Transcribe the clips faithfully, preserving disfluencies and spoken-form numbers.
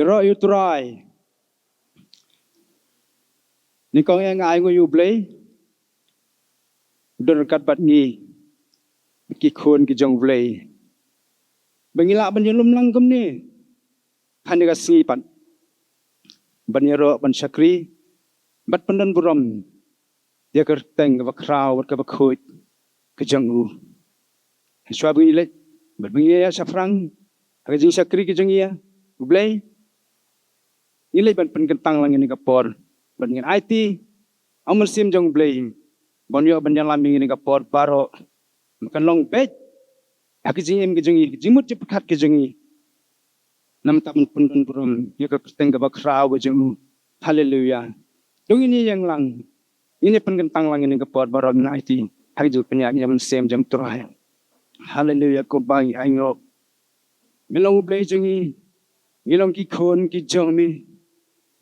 Ïaroh ïa u Trai. Nyngkong ïa nga ai nguh ïa u Blei. U don ryngkat bad ngi. Ki khun ki jong u Blei. Ba ngi lah ban ïalum lang kumne. Ha kane ka sngi pat. Ban ïaroh ban shakri. Bad pyndon burom. Ïa ka kyrteng kaba khraw bad kaba khuid. Ka jong u. Shuwa ba ngi leit. Bad ba ngi ïa shaphrang. Ha ka jingshakri ka jong ïa. U Blei. Ngi leit ban pynkyntang lang ïa kane ka por. Bad ngin aiti. Ïa u Mynsiem jong u Blei. Ban ïoh ban ïalam ïa kane ka por baroh. Kan long beit. Ha ka jingim ka jong ngi. Jingmut jingpyrkhat ka jong ngi. Namar ban pyndon burom. Ïa ka kyrteng kaba khraw ka jong u. Haleluya. Dang ïa ïeng lang. Ngin ïa pynkyntang lang ïa kane ka por baroh ngin aiti. Ha ka jingpynïaid ïa u Mynsiem jong u Trai. Haleluya ko Kpa ngi ainguh. Me long u Blei jong ngi. Ngi long ki khun ki jong me.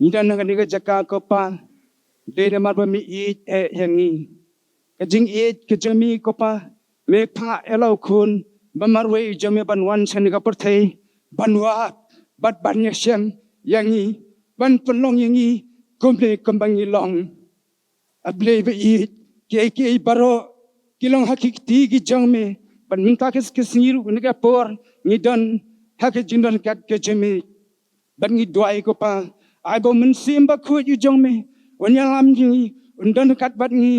Ngi don ha kane ka jaka ko Kpa. Dei namar ba me ïeit eh ïa ngi. Ka jingïeit ka jong me ko Kpa. Me phah ïa la u Khun. Ba marwei jong me ban wan sha kane ka pyrthei. Ban wad. Bad ban ïashem ïa ngi. Ban pynlong ïa ngi. Kumne kumba ngi long. A Blei ba ïeit, kiei kiei baroh, ki long ha ki kti ki jong me, bad mynta ka sngi ruh kane ka por, ngi don, ha ka jingdon ryngkat ka jong me. Bad ngi duwai ko Kpa, ai ba u Mynsiem Bakhuid u jong me, un ïalam ïa ngi, un don ryngkat bad ngi,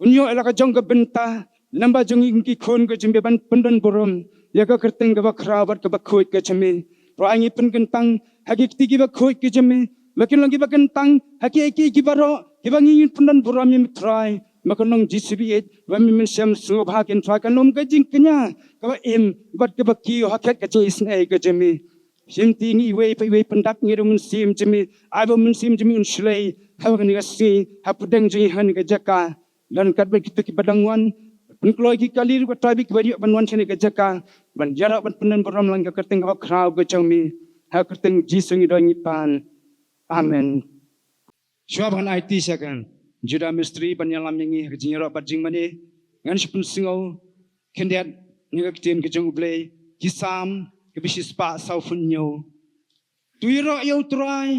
un ïoh ïa la ka jong ka bynta, namar ba jong ngi ki khun ka jong me ban pyndon burom, ïa ka kyrteng kaba khraw bad kaba khuid ka jong me. Ruh ai ngi pynkyntang, ha ki kti kiba khuid ka jong me, ba kin long kiba kyntang, ha kiei kiei baroh, kiba ngi ngin pyndon burom ïa me Trai, ba kan long Jisu ba ïeit, ba me Mynsiem Sngewbha kin Trai kan long ka jingkñia, kaba im, bad kaba kiew ha khet ka jingisynei ka jong me. Shim ti ngi iwei pa iwei pyndap ngi da u Mynsiem jong me, ai ba u Mynsiem jong me un shlei, ha kane ka sngi, hapdeng jong ngi ha kane ka jaka. Don ryngkat bad kito kiba dang wan. Pynkloi ki kali ruh ko Trai bad kiba ïoh ban wan sha kane ka jaka. Ban ïaroh ban pyndon burom lang ïa ka kyrteng kaba khraw ka jong me. Ha ka kyrteng Jisu ngi duwai ngi pan. Amen. Shuwa ba ngan aiti sha ka Judah Mystery ban ïalam ïa ngi ha ka jingïaroh bad jingmane. Ngan shu pynsngew khyndiat na ka ktien ka jong u Blei. Ki Salm kaba shispah sawphew hynñiew. To ïaroh ïa u Trai.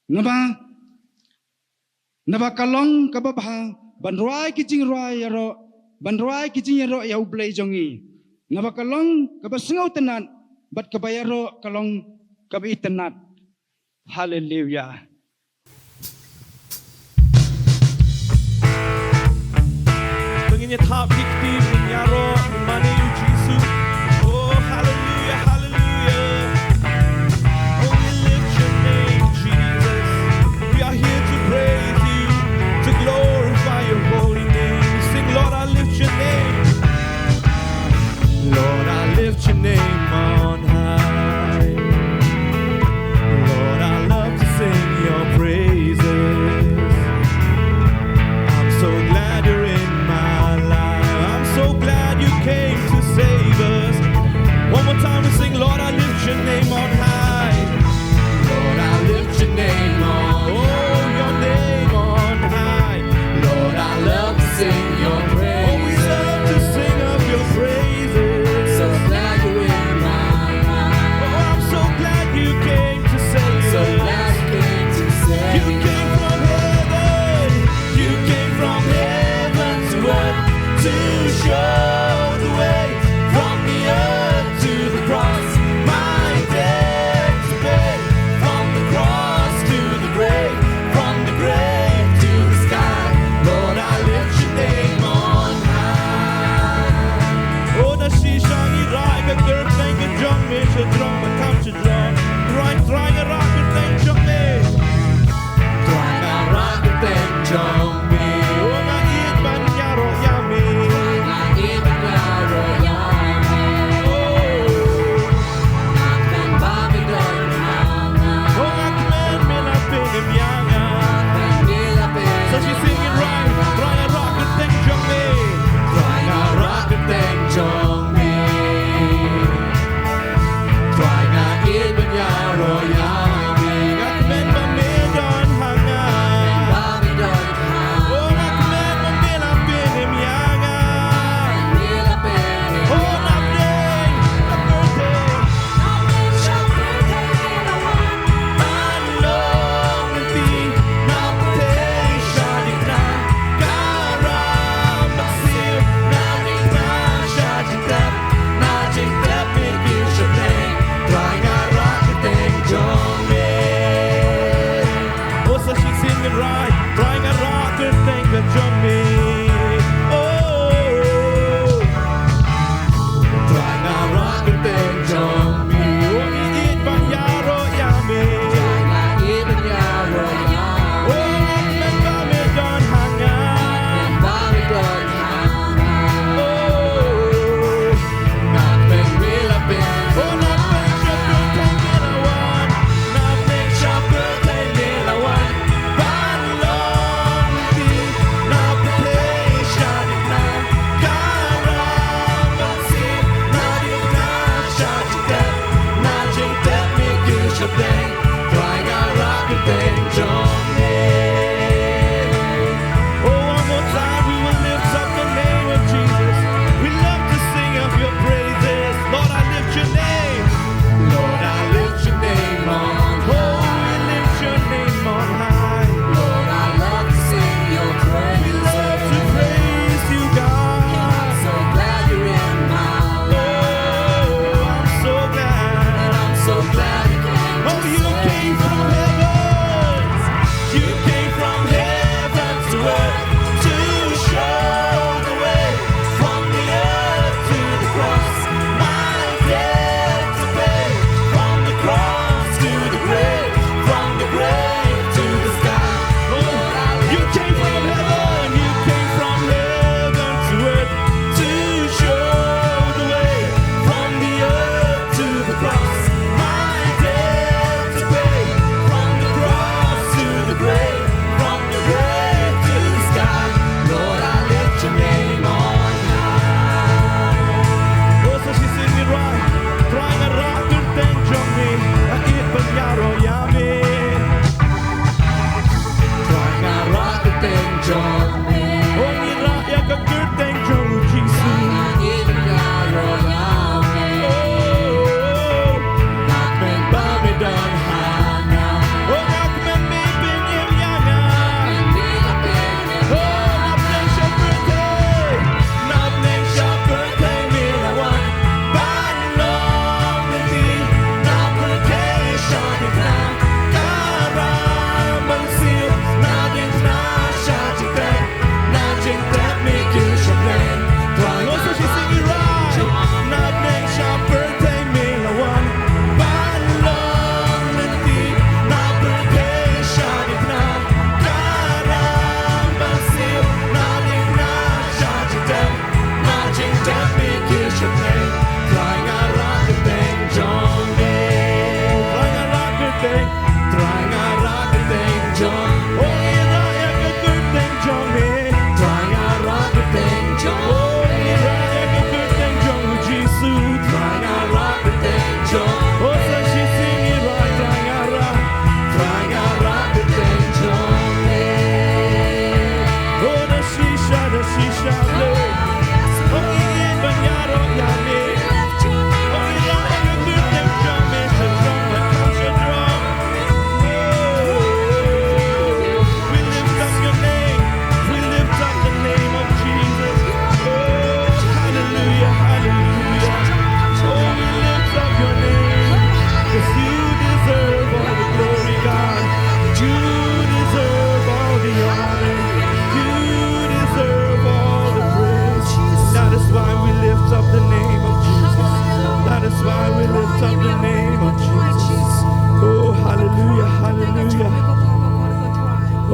Naba Naba ka long kaba bha ban rwai ki jingrwai ïaroh, ban rwai ki jingïaroh ïa u Blei jong ngi. Naba ka long kaba sngewtynnat bad kaba ïaroh ka long kaba itynnat. Haleluya. Ba ngin ïa thap ki kti, ba ngin ïaroh, ba ngin mane ïa u Jisu. Oh, haleluya, haleluya. Oh, we lift your name, Jesus. We are here to praise you, to glorify your holy name. We sing, Lord, I lift your name. Lord, I lift your name on high. Lord, I love to sing your praises. I'm so glad you're in my life. I'm so glad you came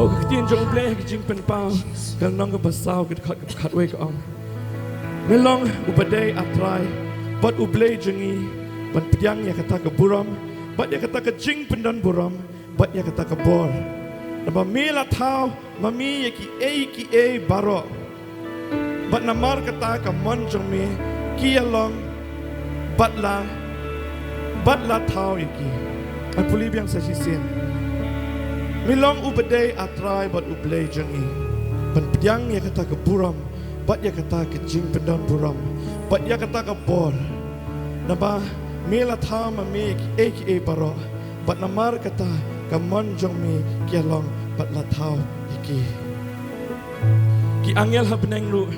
Ka ktien jong U Blei ha ka Jingpynpaw, ka lynnong kaba saw, ka dkhot kaba khatwei ka ong: Me long uba dei, A Trai, bad U Blei jong ngi, ban pdiang ïa kata ka burom, bad ïa kata ka jingpyndonburom, bad ïa kata ka bor. Naba me la thaw ma me ïa kiei kiei baroh. Bad namar kata ka mon jong me ki ïalong bad la, bad la thaw ïa ki. Ngan pule biang sa shisien. Me long uba dei, A Trai, bad U Blei jong ngi, ban pdiang ïa kata ka burom, bad ïa kata ka jingpyndonburom, bad ïa kata ka bor. Naba me la thaw ma me ïa kiei kiei baroh, bad namar kata ka mon jong me ki ïalong bad la thaw ïa ki. Ki angel ha bneng ruh,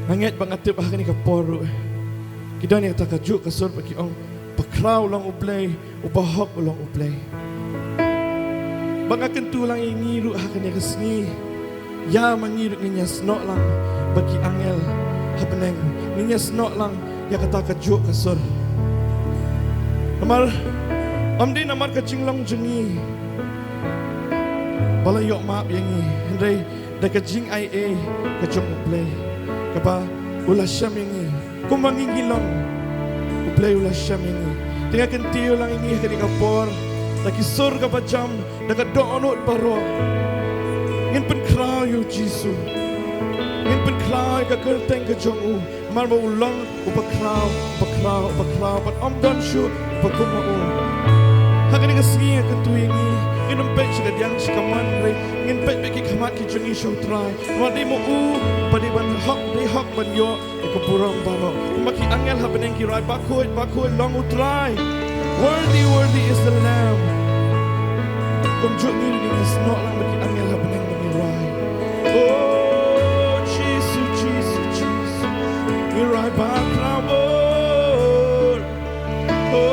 nga ngeit ba nga tip ha kane ka por ruh, ki don ïa kata kajuh ka sur ba ki ong: Bakhraw u long U Blei, u bahok u long U Blei. Ba nga kyntu lang ïa ngi ruh ha kane ka sngi, ïa ma ngi ruh ngin ïasnoh lang bad ki angel ha bneng, ngin ïasnoh lang ïa kata kajuh ka sur. Namar ym dei namar ka jinglong jong ngi ba la ïoh map ïa ngi, hynrei da ka jingaiei ka jong U Blei kaba u la shem ïa ngi. Kumba ngi ngi long, U Blei u la shem ïa ngi. Te nga kyntiew lang ïa ngi ha kane ka por, da ki sur kaba jam, da ka dohnud baroh, ngin pynkhraw ïa U Jisu. Ngin pynkhraw ïa ka kyrteng ka jong u. Namar ba u long u bakhraw, bakhraw, bakhraw, bad ym don shuh ba kum ma u. Ha kane ka sngi nga kyntu ïa ngi, ngin ym peit sha ka diang sha ka man, hynrei ngin peit beit ki khmat ki jong ngi sha U Trai. Namar dei ma u ba dei ban hok, dei hok ban ïoh ïa ka burom baroh. Kumba ki angel ha bneng ki rai: Bakhuid, bakhuid long U Trai. Worthy, worthy is the Lamb. Kumjuh ngi ruh ngin ïasnoh lang bad ki angel ha bneng ba ngi rai: O Jisu, Jisu, Jisu. Ngi rai: Bakhraw bor. O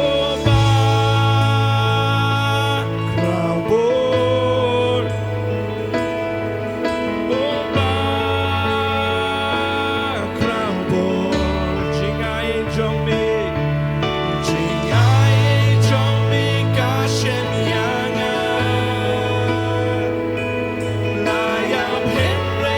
Bakhraw bor. O Bakhraw bor, jingaiei jong me, jingaiei jong me ka shem ïa nga. La ïap hynrei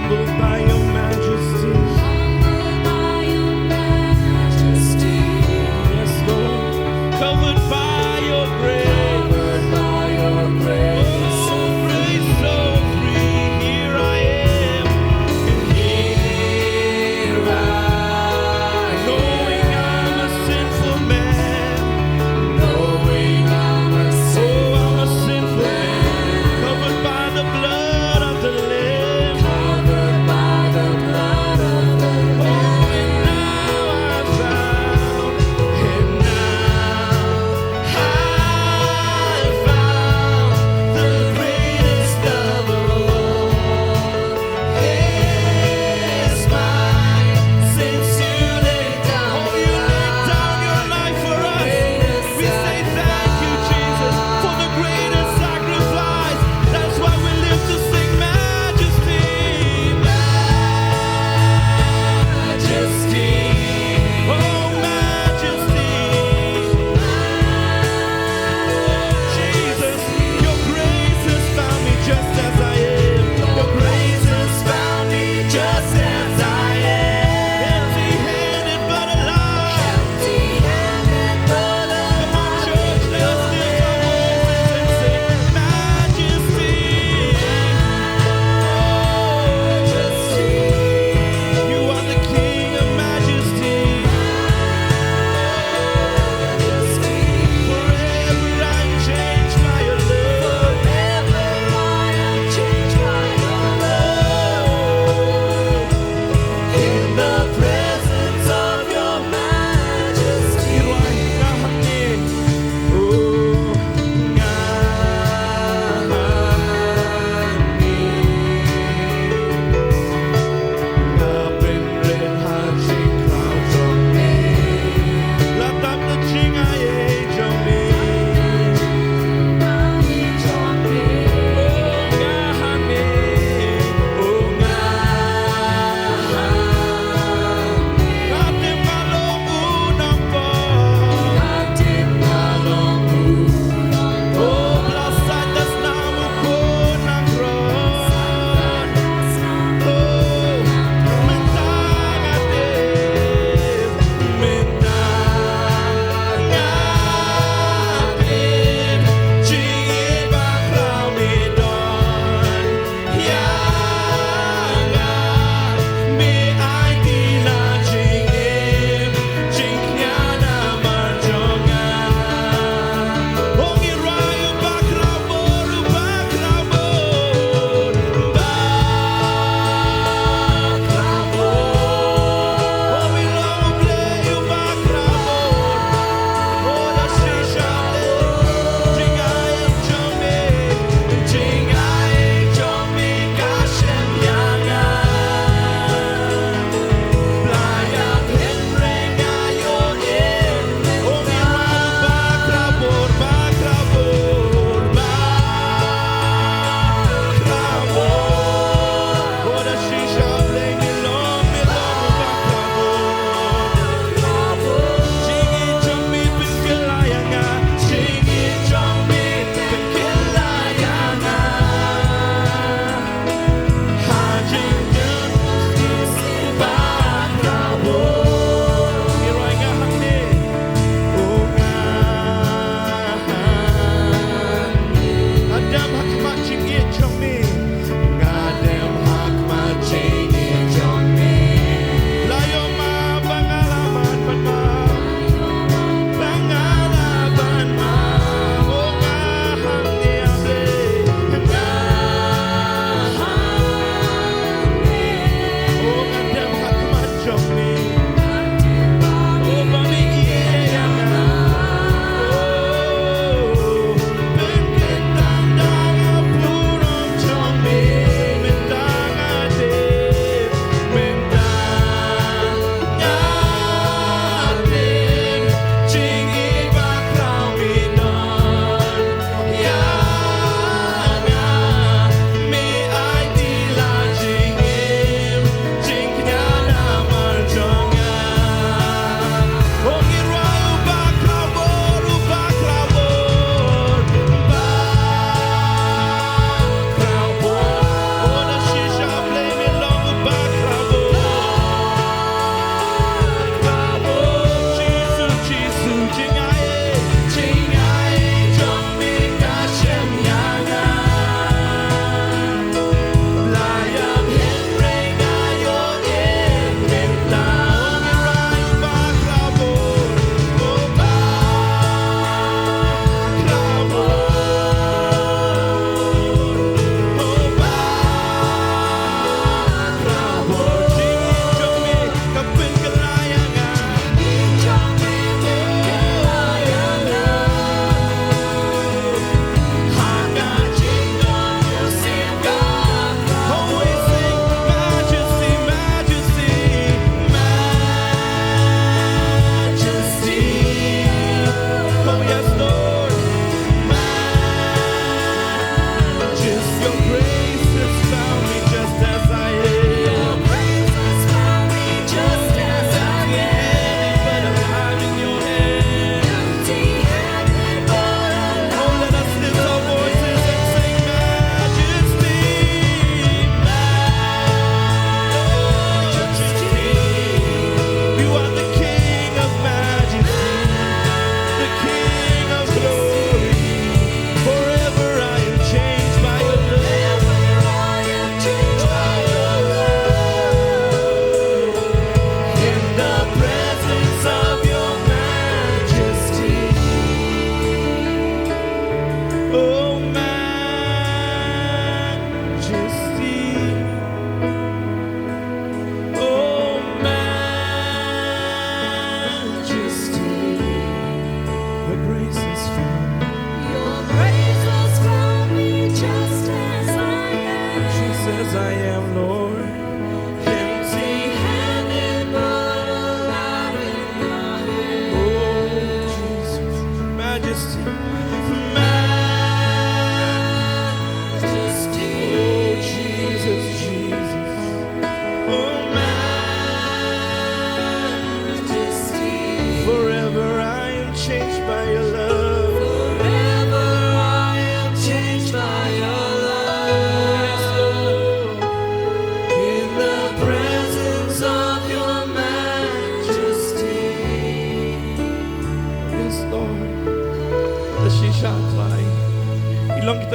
Humbled by your majesty. Humbled by your majesty. Yes, Lord. Covered by your grace. Covered by your grace. Oh, grace so free. Here I am. And here I am. Knowing I'm a sinful man. Knowing I'm a sinful man. Oh, I'm a sinful man. Covered by the blood of the Lamb. Covered by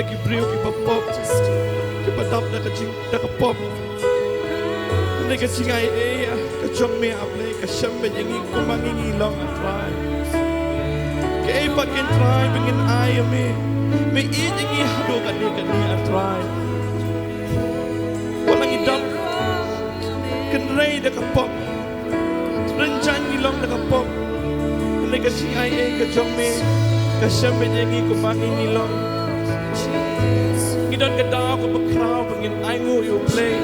ki briew kiba pop, kiba dap da ka jing, da ka pop. Hynrei ka jingai ei ka jong me, A Blei, ka shem beit ïa ngi kumba ngi ngi long, A Trai. Kaei pat kin Trai ba ngin ai ïa me? Me ïeit ïa ngi haduh katne katne, A Trai. Wat la ngi dap kynrei da ka pop, rynjang ngi long da ka pop, hynrei ka jingai ei ka jong me ka shem beit ïa ngi kumba ngi ngi long. Ngi don ka daw kaba khraw ba ngin ainguh ïa U Blei.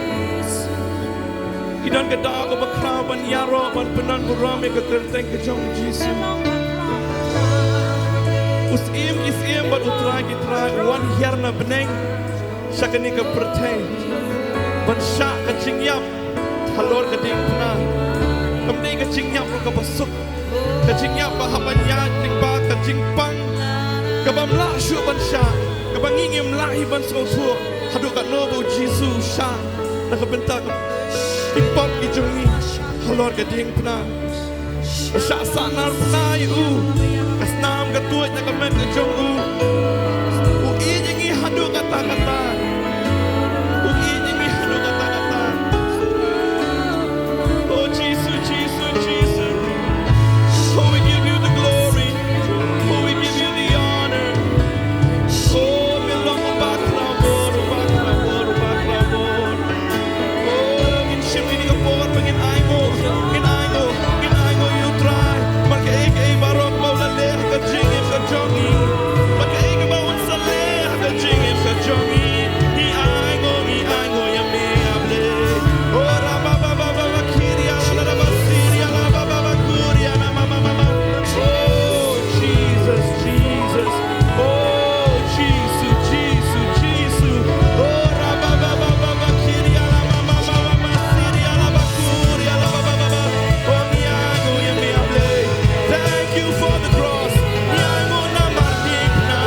Ngi don ka daw kaba khraw ban ïaroh, ban pyndon burom ïa ka kyrteng ka jong U Jisu. U Syiem ki syiem bad U Trai ki trai u wan hiar na bneng sha kane ka pyrthei ban shah ka jingïap halor ka diengphna. Kam dei ka jingïap ruh kaba suk, ka jingïap ba hap ban ïaid lyngba ka jingpang, kaba ym lah shuh ban shah, kaba ngi ngim lah hi ban sngewthuh haduh katno ba U Jisu u shah na ka bynta ki pop ki jong ngi halor ka diengphna. Shah sahnarphna ïa u, ka snam ka tuid na ka met ka jong u. U ïeit ïa ngi haduh katta katta. U ïeit ïa ngi haduh katta katta. Oh Jisu, Jisu, Jisu. Oh, we give you the glory. Oh, we give you the honor. Oh, me long u bakla bor, u bakla bor, u bakla bor. Oh, ngin shim ïa kane ka por ba ngin ainguh, ngin ainguh, ngin ainguh ïa U Trai. Mar kaei kaei baroh ba u la leh ha ka jingim ka jong ngi, mar kaei kaba un sa leh ha ka jingim ka jong ngi, ngi ainguh, ngi ainguh ïa me, A Blei. Oh, ra ba ba ba ba ba kiria la ra ba siria la ba ba ba kuria na ma ma ma ma. Oh, Jesus, Jesus. Oh, Jisu, Jisu, Jisu. Oh, ra ba ba ba ba ba kiria la ma ma ma ma ma siria la ba kuria la ba ba ba ba. Oh, ngi ainguh ïa me, A Blei. Thank you for the cross. Ngi ainguh namar diengphna.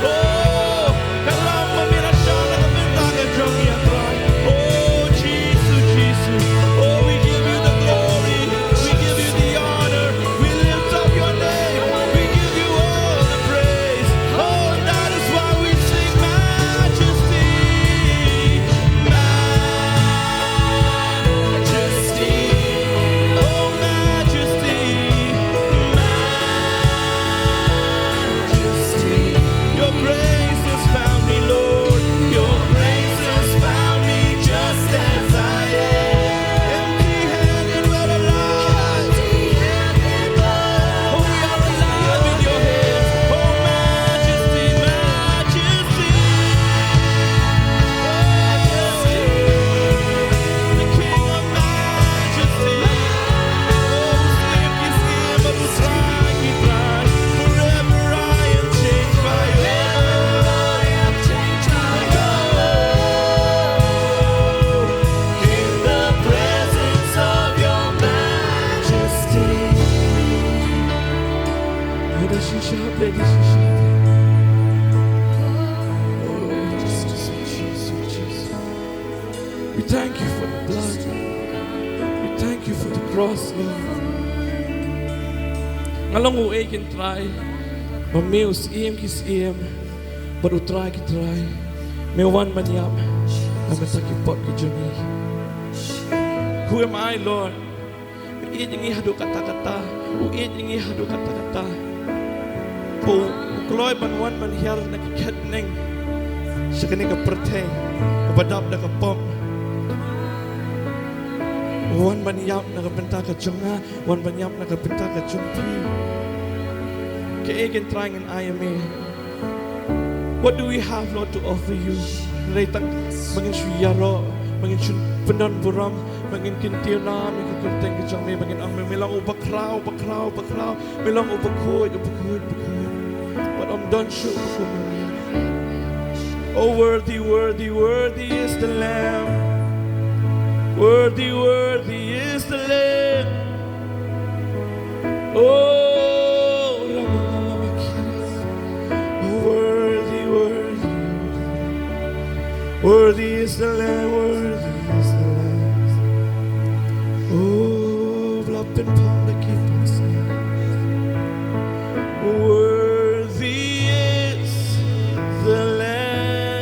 Oh, ka lam ba me la shah na ka bynta ka jong ngi, A Trai. Oh, Jisu, Jisu. Oh, we give you the glory. We give you the honor. We lift up your name. We give you all the praise. Oh, that is why we sing, Majesty, Majesty, oh, Majesty, Majesty. Your grace has found me, Lord. Your grace has found me just as I am. Empty-handed, we're alive. Oh, we are alive in your hands. Oh, Majesty, Majesty. Oh, the King of Majesty. Oh, Syiem ki syiem, Trai ki trai. Forever I am changed by your love. In the presence of your majesty. We thank you for the blood. We thank you for the cross, Lord. Nga long uei, Kynrad Trai, ba me u Syiem ki syiem bad u Trai ki trai, me wan ban ïap na ka bynta ki pop ki jong ngi. Who am I, Lord? U ïeit ïa ngi haduh katta katta. U ïeit ïa ngi haduh katta katta. U kloi ban wan ban hiar na ki khet bneng sha kane ka pyrthei kaba dap da ka pop. Wan ban ïap na ka bynta ka jong nga, wan ban ïap na ka bynta ka jong phi. Kaei, Kynrad Trai, ngin ai ïa me? What do we have, Lord, to offer you? Hynrei tang ba ngin shu ïaroh, ba ngin shu pyndon burom, ba ngin kyntiew nam ïa ka kyrteng ka jong me, ba ngin ong me, me long uba khraw, uba khraw, uba khraw. Me long uba khuid, uba khuid, uba khuid. Wat ym don shuh uba khuid. Oh, worthy, worthy, worthy is the Lamb. Worthy, worthy is the Lamb. Oh, Ramamamamaki. Worthy, worthy, worthy is the Lamb, worthy is the Lamb. Oh, la pynpaw da ki pynpaw. Worthy is the Lamb.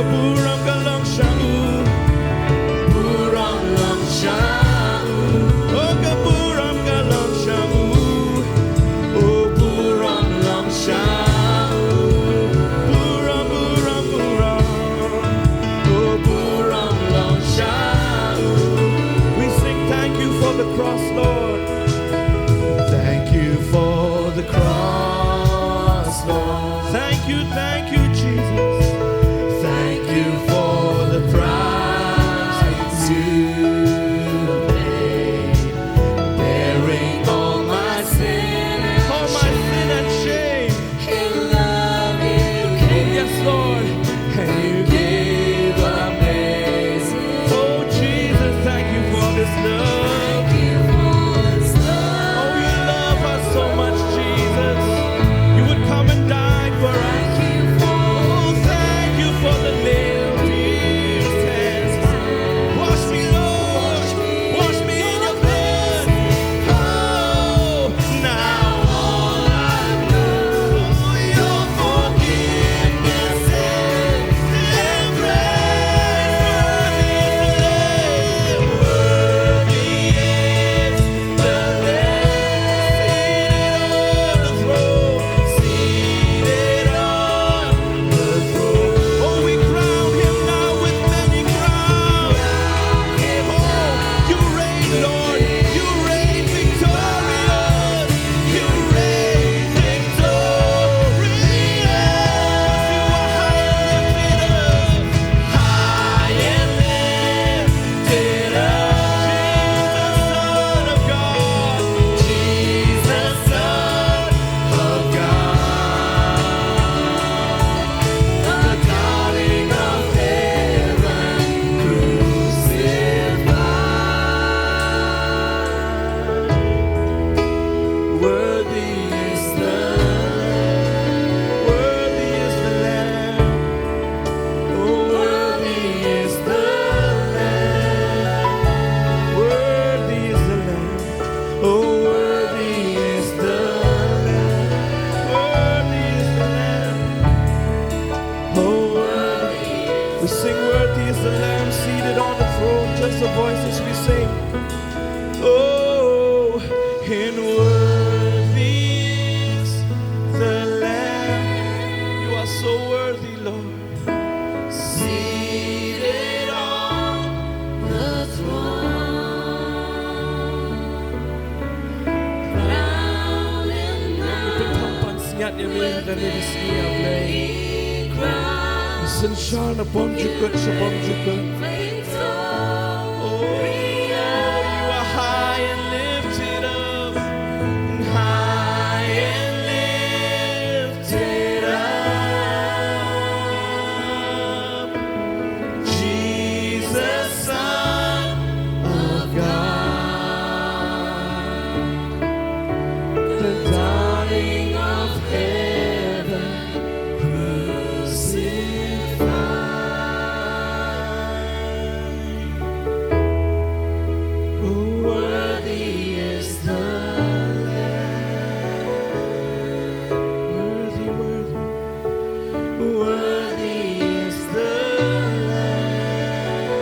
Burom ka long sha u. Burom long sha u. Oh, ka burom ka long sha u. Oh, burom long sha u. Burom, burom, burom. Oh, burom long sha u. We sing thank you for the cross, Lord. Thank you for the cross, Lord. Thank you, thank you, Jesus. Thank you for the price you paid, bearing all my sin and all my sin and shame. In love you came. Yes, Lord. And you gave amazing. Oh, Jesus, thank you for this love. Thank you for this love. Oh, you love us so much, Jesus. You would come and die for us. Thank you for, oh, thank you for the nail pierced hands. Wash me, Lord. Wash me in your blood. Oh, now all I know, your forgiveness and grace. Worthy is the Lamb seated on the throne, seated on the throne. Oh, we crown him now with many crowns. Oh, you reign, Lord. You reign victorious. You reign victorious. You are high and lifted up. High and lifted up. Jesus, Son of God. Jesus, Son of God. The darling of heaven crucified. Worthy is the Lamb. Worthy is the Lamb. Oh, worthy is the Lamb. Worthy is the Lamb. Oh, worthy is the Lamb. Worthy is the Lamb. Oh, worthy. We sing, "Worthy is the Lamb seated on the throne." Just the voices we sing. Oh, and worthy is the Lamb. You are so worthy, Lord. Seated on the throne. Crowned in Ngi pynthong pansngiat ïa me ha kane ka sngi, A Blei. Synshar na bymjukut sha bymjukut. Oh, you are high and lifted up, and high and lifted up, Jesus, Son of God, the darling of heaven crucified. Oh, worthy is the Lamb. Worthy, worthy. Worthy is the Lamb.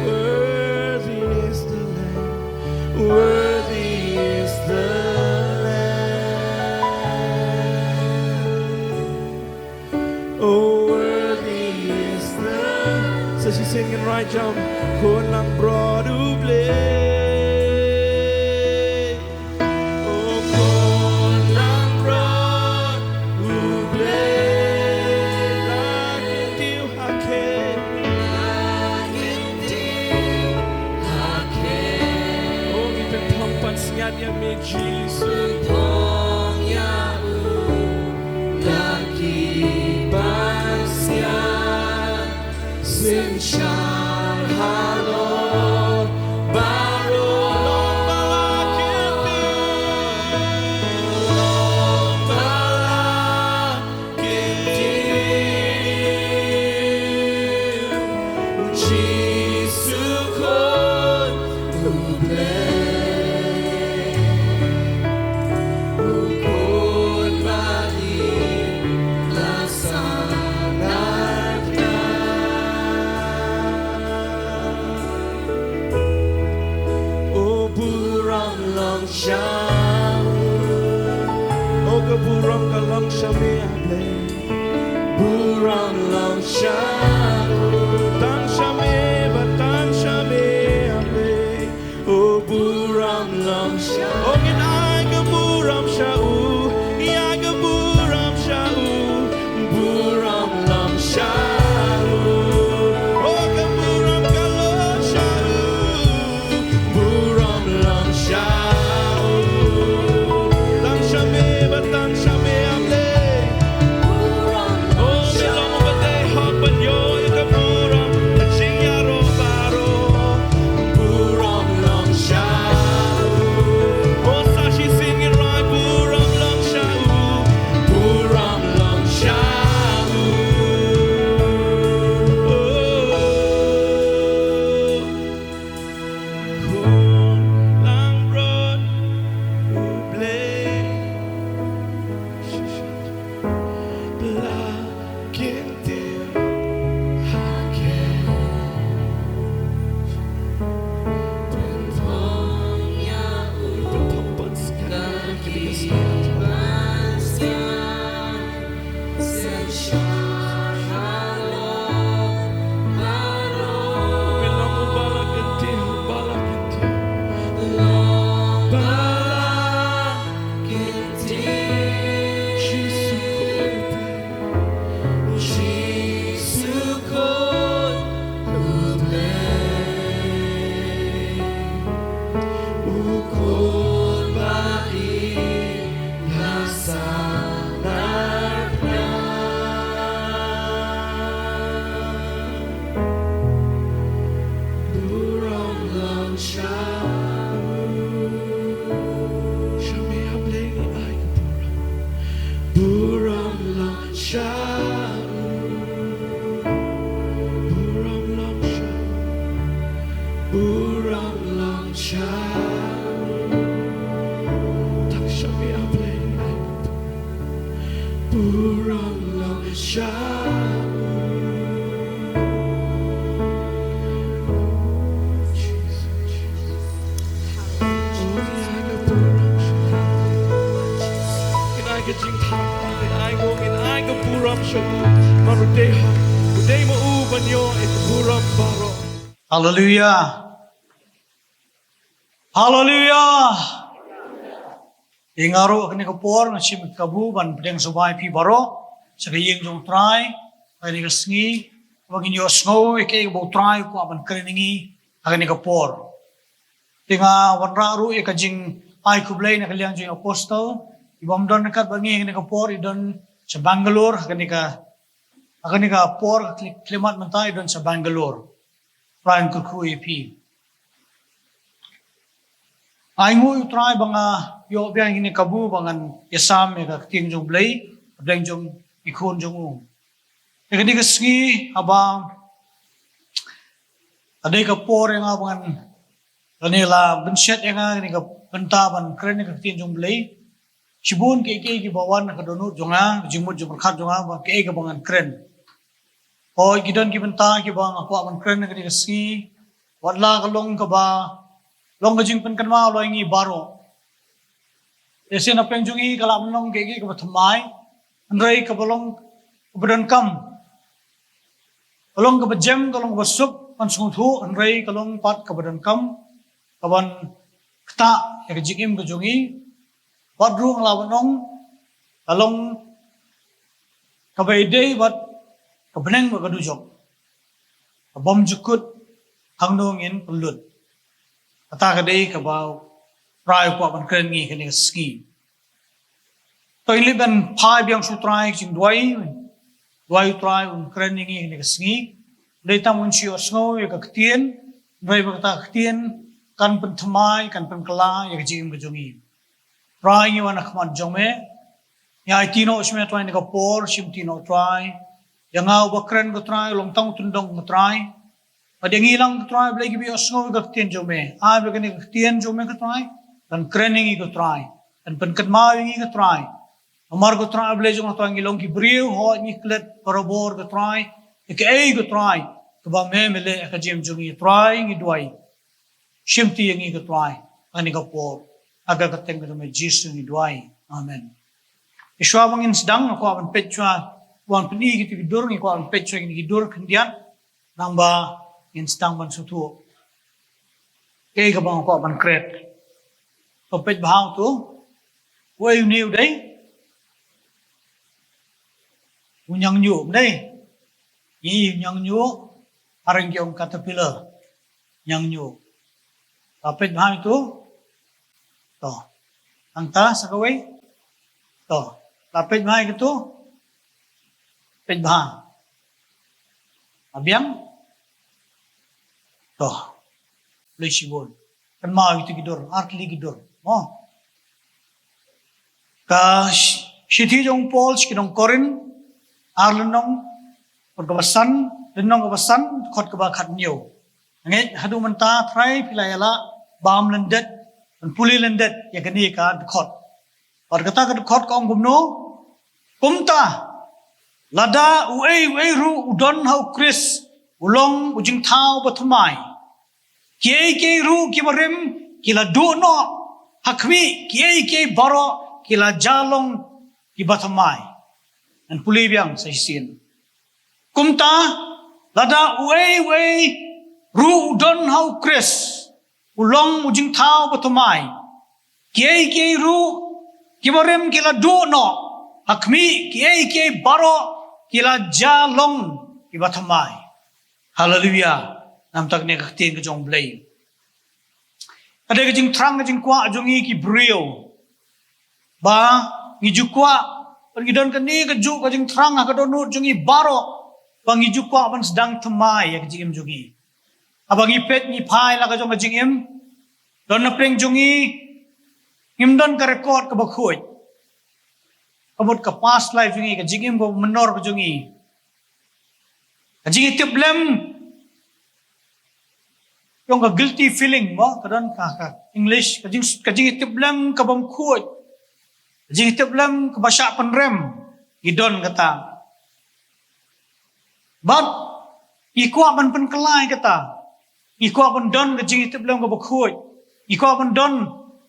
Worthy is the Lamb. Worthy is the Lamb. Oh, worthy is the Lamb. Sa shisien ngin rai jam. Khun langbrot U Blei. Oh, khun langbrot U Blei. La kyntiew ha khie. La kyntiew ha khie. Oh, ngi pynthong pansngiat ïa me, Jisu. Pynthong ïa u da ki pansngiat. Synshar halor baroh. Long ba la kyntiew. Long ba la kyntiew. Jisu Khun U Blei. U Khun ba ïeit la sahnarphna. Haleluya. Haleluya. Ïa nga ruh ha kane ka por nga shim ka kabu ban pdiang sngewbha ïa phi baroh sha ka ïing jong u Trai ha kane ka sngi, ba ngin ïohsngew ïa kaei kaba u Trai u kwah ban kren ïa ngi ha kane ka por. Te nga wanrah ruh ïa ka jingai khublei na ka liang jong i apostol, i bym don ryngkat bad ngi ha kane ka por, i don sha Bangalore ha kane ka, ha kane ka por ka kli-, khyllipmat mynta i don sha Bangalore. Trai un kyrkhu ïa phi. Ai nguh ïa u Trai ba nga ïoh biang ïa kane ka kabu ba ngan ïasam ïa ka ktien jong u Blei hapdeng jong i khun jong u. Ïa kane ka sngi haba ka dei ka por ïa nga ba ngan, lane la bynshet ïa nga kane ka bynta ban kren ïa ka ktien jong u Blei. Shibun kiei kiei kiba wan ha ka dohnud jong nga, ka jingmut jingpyrkhat jong nga ba kaei kaba ngan kren. Hooid, ki don ki bynta kiba nga kwah ban kren ha kane ka sngi. Wat la ka long kaba long ka jingpynkynmaw ïa ngi baroh. Te shisien hapdeng jong ngi ka lah ban long kaei kaei kaba thymmai, hynrei kaba long kaba donkam. Ka long kaba jem, ka long kaba suk ban sngewthuh, hynrei ka long pat kaba donkam kaban ktah ïa ka jingim ka jong ngi. Bad ruh nga lah ban ong ka long kaba ïadei bad ka bneng bad ka dujok. Ka bymjukut hangno ngin pynlut. Kata ka dei kaba u Trai u kwah ban kren ïa ngi ha kane ka sngi. To ngin leit ban phai biang sha u Trai ka jingduwai. Duwai u Trai un kren ïa ngi ha kane ka sngi. Dei tang ban shu ïohsngew ïa ka ktien, hynrei ba kata ka ktien kan pynthymmai, kan pynkylla ïa ka jingim ka jong ngi. Trai, ngi wan ha khmat jong me. Ngi aiti noh sha me, Trai, ha kane ka por, shimti noh, Trai, ïa nga uba kren, ko Trai, long tang u tyndong, ko Trai. Bad ïa ngi lang, ko Trai, Blei, kiba ïohsngew ïa ka ktien jong me. Ai ba kane ka ktien jong me, ko Trai, kan kren ïa ngi, ko Trai, kan pynkynmaw ïa ngi, ko Trai. Namar, ko Trai Blei jong nga, Trai, ngi long ki briew, hooid, ngi klet barabor, ko Trai, ïa kaei, ko Trai, kaba me, me leh ha ka jingim jong ngi, Trai, ngi duwai. Shimti ïa ngi, ko Trai, ha kane ka por. Ha ka kyrteng ka jong me Jisu ngi duwai. Amen. Te shuwa ba ngin sdang, nga kwah ban peit shuwa, ban pyni kita ki dur, ngi kwah ban peit shuwa kita ki dur khyndiat, nangba ngin sdang ban sngewthuh kaei kaba nga kwah ban kren. To peit bha uto. Uei une u dei? U ñiangñuh, ym dei? Ngi, u ñiangñuh, phareng ki ong caterpillar. Ñiangñuh. La peit bha ïa uto. To. Nangta sa kawei. To. La peit bha ïa uto. Peit bha. La biang. To. Khublei shibun. Kynmaw ïa kita ki dur, ar tylli ki dur. Mo. Ka sh-, shithi jong u Paul sha ki nong Korinth, ar lynnong, dkhot kaba san, lynnong kaba san, dkhot kaba khathynñiew. Nga ngeit haduh mynta Trai phi la ïalah bam lyndet, ban pule lyndet ïa kane ka dkhot. Bad kata ka dkhot ka ong kumno? Kumta, lada uei uei ruh u don ha u Khrist, u long u jingthaw bathymmai. Kiei kiei ruh kiba rim ki la duh noh, ha khmih, kiei kiei baroh ki la jia long kiba thymmai. Ngan pule biang sa shisien. Kumta, lada uei uei ruh u don ha u Khrist, u long u jingthaw bathymmai. Kiei kiei ruh kiba rim ki la duh noh, ha khmih, kiei kiei baroh ki la jia long kiba thymmai. Haleluya. Namar kane ka ktien ka jong u Blei. Ka dei ka jingthrang, ka jingkwah jong ngi ki briew ba ngi ju kwah, ba ngi don kane kajuh ka jingthrang ha ka dohnud jong ngi baroh, ba ngi ju kwah ban sdang thymmai ïa ka jingim jong ngi. Haba ngi peit ngi phai la ka jong ka jingim, don napdeng jong ngi, ngim don ka record kaba khuid. Ka mut ka past life jong ngi, ka jingim kaba mynnor ka jong ngi. Ka jingïatiplem, ka ong ka guilty feeling mo, ka don ka, ka English, ka jing, ka jingïatiplem kabym khuid. Ka jingïatiplem kaba shah pynrem, ngi don kata. Bad ngi kwah ban pynkylla ïa kata. Ngi kwah ban don ka jingïatiplem kaba khuid. Ngi kwah ban don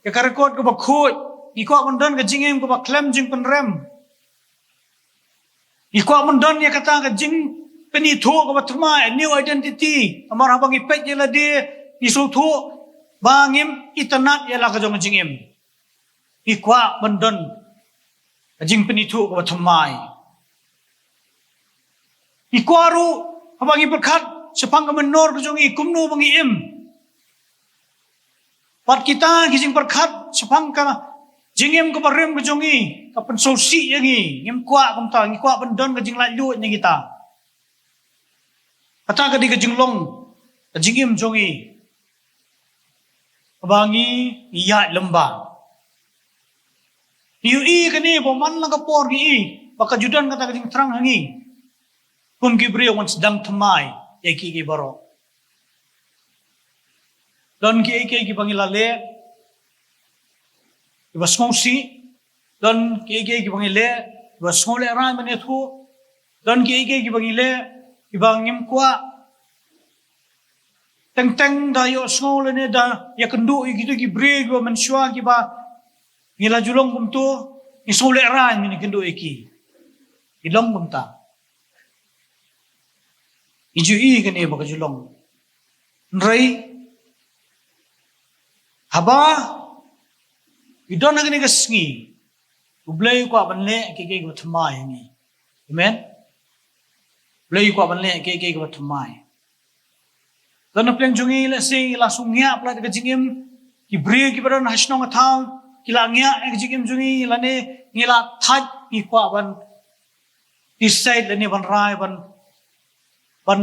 ïa ka record kaba khuid. Ngi kwah ban don ka jingim kaba khlem jingpynrem. Ngi kwah ban don ïa kata ka jing Pynithuh kaba thymmai, a new identity. Namar haba ngi peit ïa lade, ngi sngewthuh ba ngim itynnad ïa la ka jong ka jingim. Ngi kwah ban don ka jingpynithuh kaba thymmai. Ngi kwah ruh haba ngi pyrkhat shaphang ka mynnor ka jong ngi, kumno ba ngi im. Bad kita ki jingpyrkhat shaphang ka jingim kaba rim ka jong ngi ka pynsngewsih ïa ngi. Ngim kwah kumta, ngi kwah ban don ka jinglaitluid na kita. Kata ka dei ka jinglong ka jingim jong ngi kaba ngi ïaid lyngba. Ngi ïohi kane ba man la ka por ngi i ba ka ju don kata ka jingthrang ha ngi. Kum ki briew, ngan sdang thymmai ïa kiei kiei baroh. Don kiei kiei kiba ngi la leh kiba sngewsih. Don kiei kiei kiba ngi leh kiba sngewlehrain ban ïathuh. Don kiei kiei kiba ngi leh kiba ngim kwah. Teng teng da ïohsngew lane da ïakynduh ïa kito ki briew kiba mynshuwa kiba ngi la ju long kumto, ngi sngewlehrain ban ïakynduh ïa ki. Ngi long kumta. Ngi ju i kane ba ka ju long. Hynrei haba ngi don ha kane ka sngi, U Blei u kwah ban leh kiei kiei kiba thymmai ha ngi. Amen. U Blei u kwah ban leh kiei kiei kiba thymmai. Don na pdeng jong ngi, lehse ngi la shu ngiah palat ka jingim. Ki briew kiba don ha shnong ha thaw ki la ngiah ïa ka jingim jong ngi, lane ngi la thait, ngi kwah ban decide lane ban rai, ban ban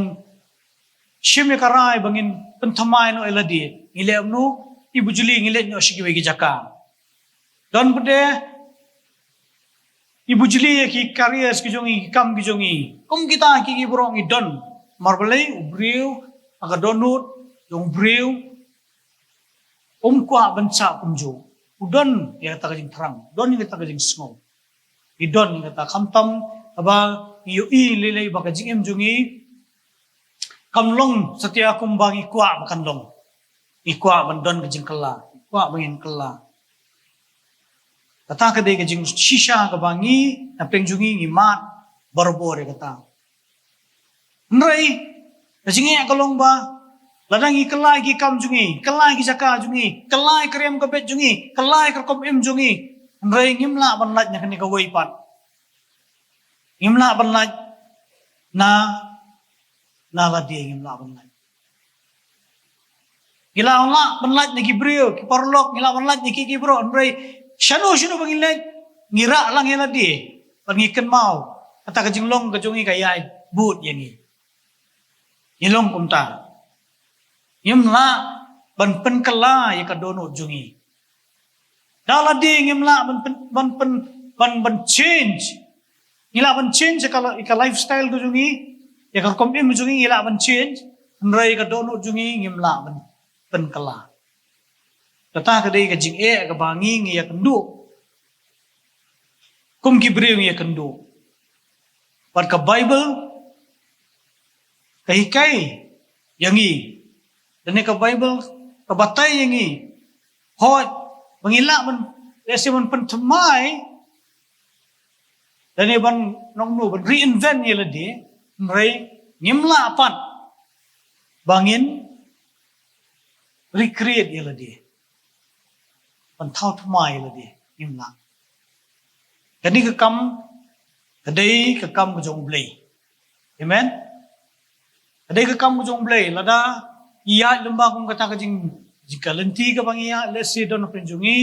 shim ïa ka rai ba ngin pynthymmai noh ïa lade. Ngi leh kumno? Ngi bujli, ngi leit noh sha kiwei ki jaka. Don pat de ngi bujli ïa ki careers ki jong ngi, ki kam ki jong ngi. Kum kita kiei kiei baroh ngi don. Namar balei? U briew ha ka dohnud jong u briew um kwah ban shah kumjuh. U don ïa kata ka jingthrang, don ïa kata ka jingsngew. Ngi don ïa kata, khamtam haba ngi ïohi lei lei ba ka jingim jong ngi kam long satia kumba ngi kwah ba kan long. Ngi kwah ban don ka jingkylla, ngi kwah ba ngin kylla. Kata ka dei ka jingshisha kaba ngi na pdeng jong ngi ngi mad barabor ïa kata. Hynrei ka jingeh ka long ba lada ngi kylla ïa ki kam jong ngi, kylla ïa ki jaka jong ngi, kylla ïa ka riam ka beit jong ngi, kylla ïa ka rukom im jong ngi, hynrei ngim lah ban lait na kane kawei pat. Ngim lah ban lait na, na lade, ngim lah ban lait. Ngi lah lah ban lait na ki briew, ki paralok, ngi lah ban lait na ki, ki briew, hynrei shano shano ba ngi leit, ngi rah lang ïa lade. Bad ngi kynmaw kata ka jinglong ka jong ngi ka ïai bud ïa ngi. Ngi long kumta. Ngim lah ban pynkylla ïa ka dohnud jong ngi. Da lade ngim lah ban pyn, ban pyn, ban, ban change. Ngi lah ban change ïa ka, ïa ka lifestyle ka jong ngi, ïa ka rukom im jong ngi, ngi lah ban change. Hynrei ka dohnud jong ngi ngim lah ban pynkylla. Kata ka dei ka jingeh kaba ngi ngi ïakynduh. Kum ki briew ngi ïakynduh. Bad ka Baibl ka hikai ïa ngi. Lane ka Baibl ka batai ïa ngi. Hooid, ba ngi lah ban, lehse ban pynthymmai, lane ban nongno, ban reinvent ïa lade, hynrei ngim lah pat ba ngin recreate ïa lade, ban thaw thymmai ïa lade, ngim lah. Kane ka kam ka dei ka kam ka jong U Blei. Amen. Ka dei ka kam ka jong U Blei. Lada ngi ïaid lyngba kum kata ka jing, jingkylli kaba ngi ïaid, lehse don na pdeng jong ngi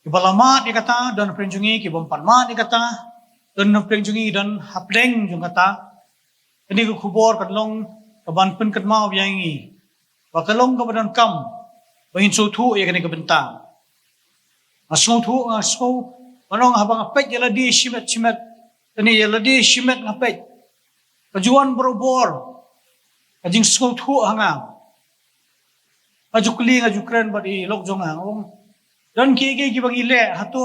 kiba la mad ïa kata, don na pdeng jong ngi kibym pat mad ïa kata, don na pdeng jong ngi, don hapdeng jong kata. Kane ka khubor ka long kaban pynkynmaw ïa ngi ba ka long kaba donkam ba ngin sngewthuh ïa kane ka bynta. Nga sngewthuh, nga sngew, nga ong haba nga peit ïa lade shimet shimet, kane ïa lade shimet nga peit, ka ju wan barabor ka jingsngewthuh ha nga. Nga ju kylli, nga ju kren bad i lok jong nga, nga ong, don kiei kiei kiba ngi leh, hato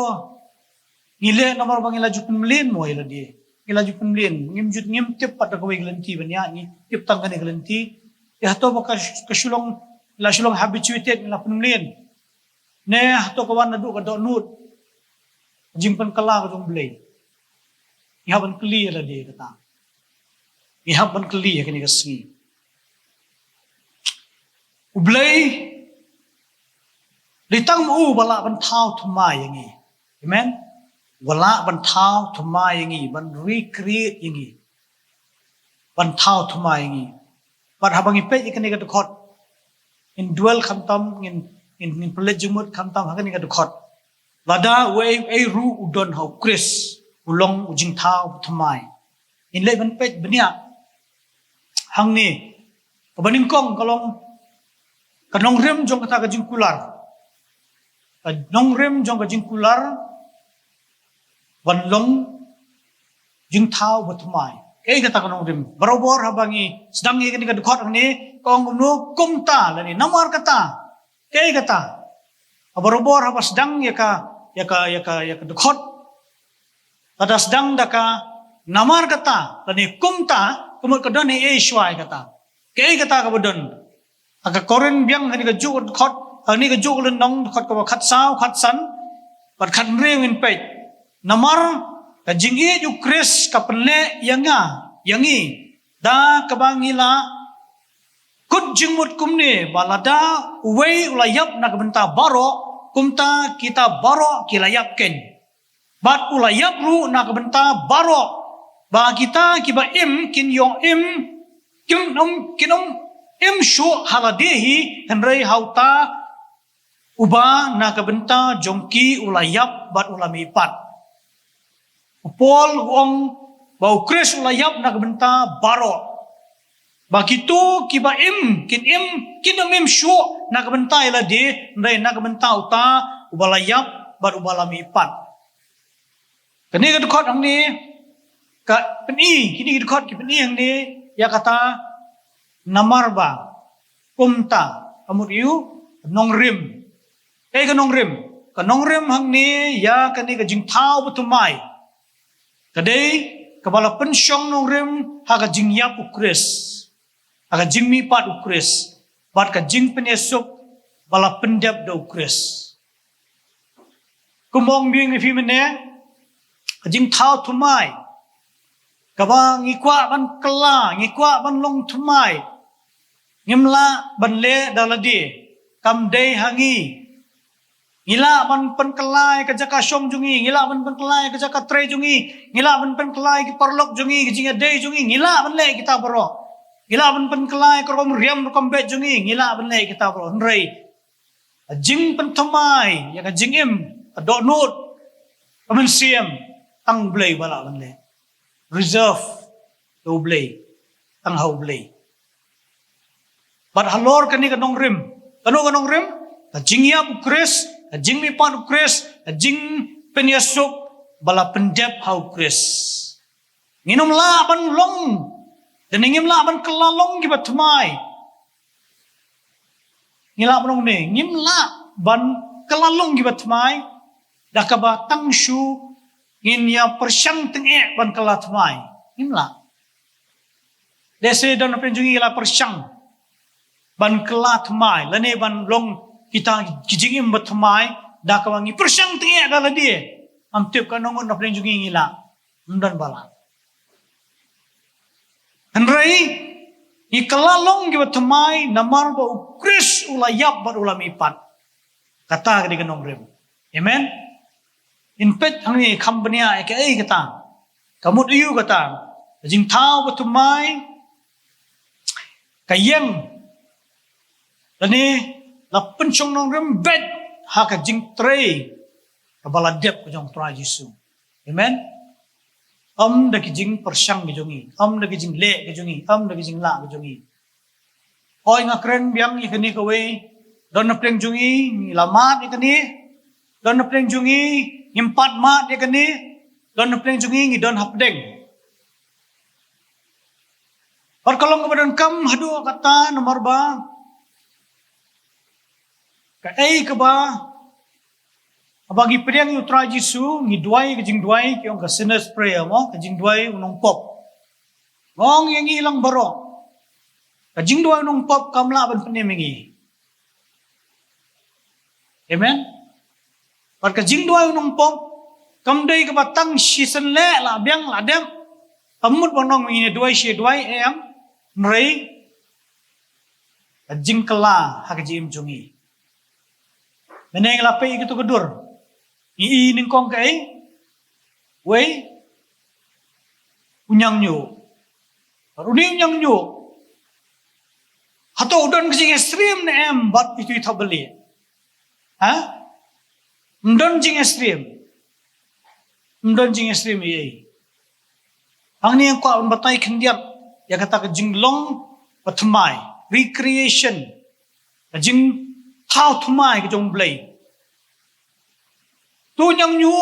ngi leh namar ba ngi la ju pynmlien mo ïa lade? Ngi la ju pynmlien, ngim ju, ngim tip pat da kawei ka lynti ban ïaid, ngi tip tang kane ka lynti. Te hato ba ka, ka shu long, la shu long habituated, ngi la pynmlien? Ne hato ka wan naduh ka dohnud, jingpynkylla ka jong U Blei? Ngi hap ban kylli ïa lade kata. Ngi hap ban kylli ha kane ka sngi. U Blei, dei tang ma u ba lah ban thaw thymmai ïa ngi. Amen. Ba lah ban thaw thymmai ïa ngi, ban recreate ïa ngi. Ban thaw thymmai ïa ngi. Bad haba ngi peit ïa kane ka dkhot, ngin dwell khamtam, ngin, ngin, ngin pynleit jingmut khamtam ha kane ka dkhot. Lada uei uei ruh u don ha u Khrist, u long u jingthaw thymmai. Ngin leit ban peit bniah hangne. Kaba nyngkong ka long ka nongrim jong kata ka jingkular. Ka nongrim jong ka jingkular ban long jingthaw ba thymmai. Kaei kata ka nongrim? Barabor haba ngi sdang ïa kane ka dkhot hangne, ka ong kumno? Kumta, lane namar kata. Kaei kata? Barabor haba sdang ïa ka, ïa ka, ïa ka, ïa ka dkhot, lada sdang da ka namar kata lane kumta, ka mut ka don ei ei shuwa ïa kata. Kaei kata kaba don? Ha ka Korinth biang, ha kane kajuh ka dkhot, ha kane kajuh ka lynnong, dkhot kaba khatsaw, khatsan bad khathynriew ngin peit. Namar ka jingïeit u Khrist ka pynleh ïa nga, ïa ngi, da kaba ngi la kut jingmut kumne, ba lada uwei u la ïap na ka bynta baroh, kumta kita baroh ki la ïap keiñ. Bad u la ïap ruh na ka bynta baroh, ba kita kiba im kin ïoh im, kin ym, kin ym im shuh ha lade hi, hynrei ha uta uba na ka bynta jong ki u la ïap bad u la mihpat. U Paul u ong ba u Khrist u la ïap na ka bynta baroh, ba kito kiba im kin im, kin ym im shuh na ka bynta ïa lade, hynrei na ka bynta uta uba la ïap bad uba la mihpat. Kane ka dkhot hangne ka pyni, kine ki dkhot ki pyni hangne ïa kata namar ba, kumta, ka mut ïa u nongrim. Kaei ka nongrim? Ka nongrim hangne ïa kane ka jingthaw ba thymmai ka dei kaba la pynshong nongrim ha ka jingïap u Khrist, ha ka jingmihpat u Khrist, bad ka jingpynïasuk ba la pyndep da u Khrist. Kum ong biang ïa phi mynne, ka jingthaw thymmai kaba ngi kwah ban kylla, ngi kwah ban long thymmai, ngim lah ban leh da lade, kam dei ha ngi. Ngi lah ban pynkylla ïa ka jaka shong jong ngi, ngi lah ban pynkylla ïa ka jaka trei jong ngi, ngi lah ban pynkylla ïa ki paralok jong ngi, ki jingïadei jong ngi, ngi lah ban leh kita baroh. Ngi lah ban pynkylla ïa ka rukom riam rukom beit jong ngi, ngi lah ban leh kita baroh. Hynrei ka jingpynthymmai ïa ka jingim, ka dohnud, ka mynsiem, tang Blei ba lah ban leh. Reserve da u Blei, tang ha u Blei. Bad halor kane ka nongrim, kano ka nongrim? Ka jingïap u Khrist, ka jingmihpat u Khrist, ka jingpynïasuk ba la pyndep ha u Khrist. Ngin ym lah ban long, da ngim lah ban kylla long kiba thymmai. Ngi lah ban long ne, ngim lah ban kylla long kiba thymmai da kaba tang shu ngin ïa pyrshang tyngeh ban kylla thymmai. Ngim lah. Lehse don hapdeng jong ngi la pyrshang ban kylla thymmai lane ban long kita ki jingim ba thymmai da kaba ngi pyrshang tyngeh da lade. Ngam tip katno ngut na pdeng jong ngi ngi lah. Ym don ba lah. Hynrei ngi kylla long kiba thymmai namar ba u Khrist u la ïap bad u la mihpat. Kata ka dei ka nongrim. Amen. Ngin peit hangne kham bniah ïa kaei kata. Ka mut aïu kata? Ka jingthaw ba thymmai ka ïeng lane la pynshong nongrim beit ha ka jingtrei kaba la dep ka jong u Trai Jisu. Amen. Ym da ki jingpyrshang ki jong ngi, ym da ki jingleh ki jong ngi, ym da ki jinglah ki jong ngi. Hooid, nga kren biang ïa kane kawei. Don na pdeng jong ngi ngi la mad ïa kane. Don na pdeng jong ngi ngim pat mad ïa kane. Don na pdeng jong ngi ngi don hapdeng. Bad ka long kaba donkam haduh katta namar ba kaei kaba, haba ngi pdiang ïa u Trai Jisu, ngi duwai ka jingduwai, ki ong ka sinner's prayer mo, ka jingduwai u nongpop. Nga ong ïa ngi lang baroh, ka jingduwai u nongpop kam lah ban pynim ïa ngi. Amen. Bad ka jingduwai u nongpop kam dei kaba tang shisien leh la biang la dep. Kam mut ban ong ngi ne duwai shi duwai em, hynrei ka jingkylla ha ka jingim jong ngi. Mynne ngi la peit ïa kito ka dur. Ngi i nyngkong kaei? Wei u ñiangñu. Bad une u ñiangñu, hato u don ka jingïasyriem ne em bad itu i thapbalieh? Ha? Ym don jingïasyriem. Ym don jingïasyriem ei ei. Hangne nga kwah ban batai khyndiat ïa kata ka jinglong ba thymmai, recreation, ka jingthaw thymmai ka jong U Blei. To u ñiangñu,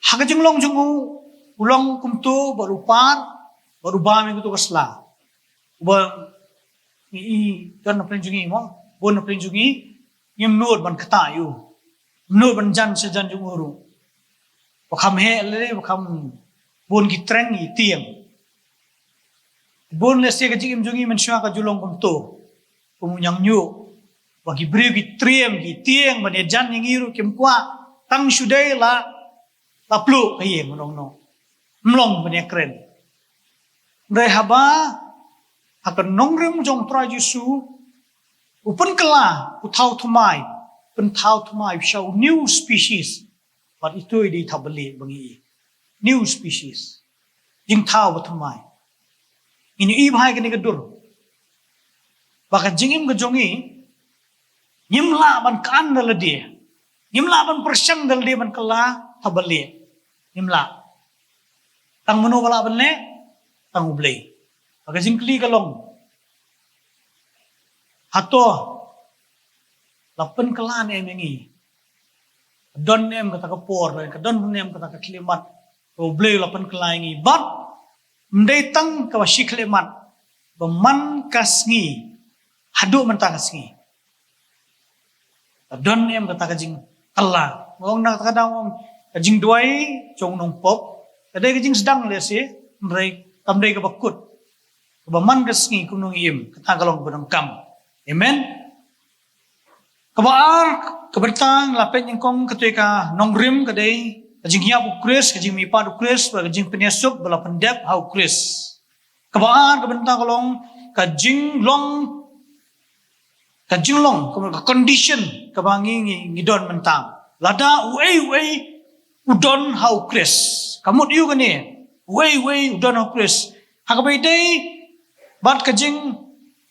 ha ka jinglong jong u, u long kumto bad u par bad u bam ïa kato ka sla. Uba ngi i don na pdeng jong ngi mo, bun na pdeng jong ngi, ngim nud ban ktah ïa u. Nud ban jan sha jan jong u ruh. Ba kham heh lei, ba kham bun ki treng i tieng. Bun lehse ka jingim jong ngi mynshuwa ka ju long kumto, kum u ñiangñu. Ba ki briew ki triem ki tieng ban ïa jan ïa ngi ruh kim kwah. Tang shu dei la, la pluh ka ïing, u nongno. Ym long ban ïa kren. Hynrei haba ha ka nongrim jong u Trai Jisu, u pynkylla, u thaw thymmai, pynthaw thymmai sha u new species. Bad itu i dei thapbalieh ba ngi i. New species. Jingthaw ba thymmai. Ngin ïohi bha ïa kane ka dur ba ka jingim ka jong ngi, ngim lah ban khan da lade, ngim lah ban pyrshang da lade ban kylla thapbalieh. Ngim lah. Tang mano ba lah ban leh? Tang U Blei. Ba ka jingkylli ka long, hato la pynkylla ne em ïa ngi? Don ne em kata ka por, ka don ne em kata ka khyllipmat, U Blei u la pynkylla ïa ngi? Bad ym dei tang kaba shi khyllipmat, ba man ka sngi haduh mynta ka sngi. Ka don ne em kata ka jingkylla? Nga ong na kata ka daw, nga ong ka jingduwai jong u nongpop ka dei ka jingsdang lehse, hynrei kam dei kaba kut. Kaba man ka sngi kumno ngi im, kata ka long kaba donkam. Amen. Kaba ar, ka bynta ngi la peit nyngkong, katei ka nongrim ka dei ka jingïap u Khrist, ka jingmihpat u Khrist, bad ka jingpynïasuk ba la pyndep ha u Khrist. Kaba ar ka bynta ka long ka jinglong, ka jinglong, ka, ka condition kaba ngi, ngi, ngi don mynta. Lada uei uei u don ha u Khrist, ka mut ïa u kane, uei uei u don ha u Khrist, ha kaba ïadei bad ka jing,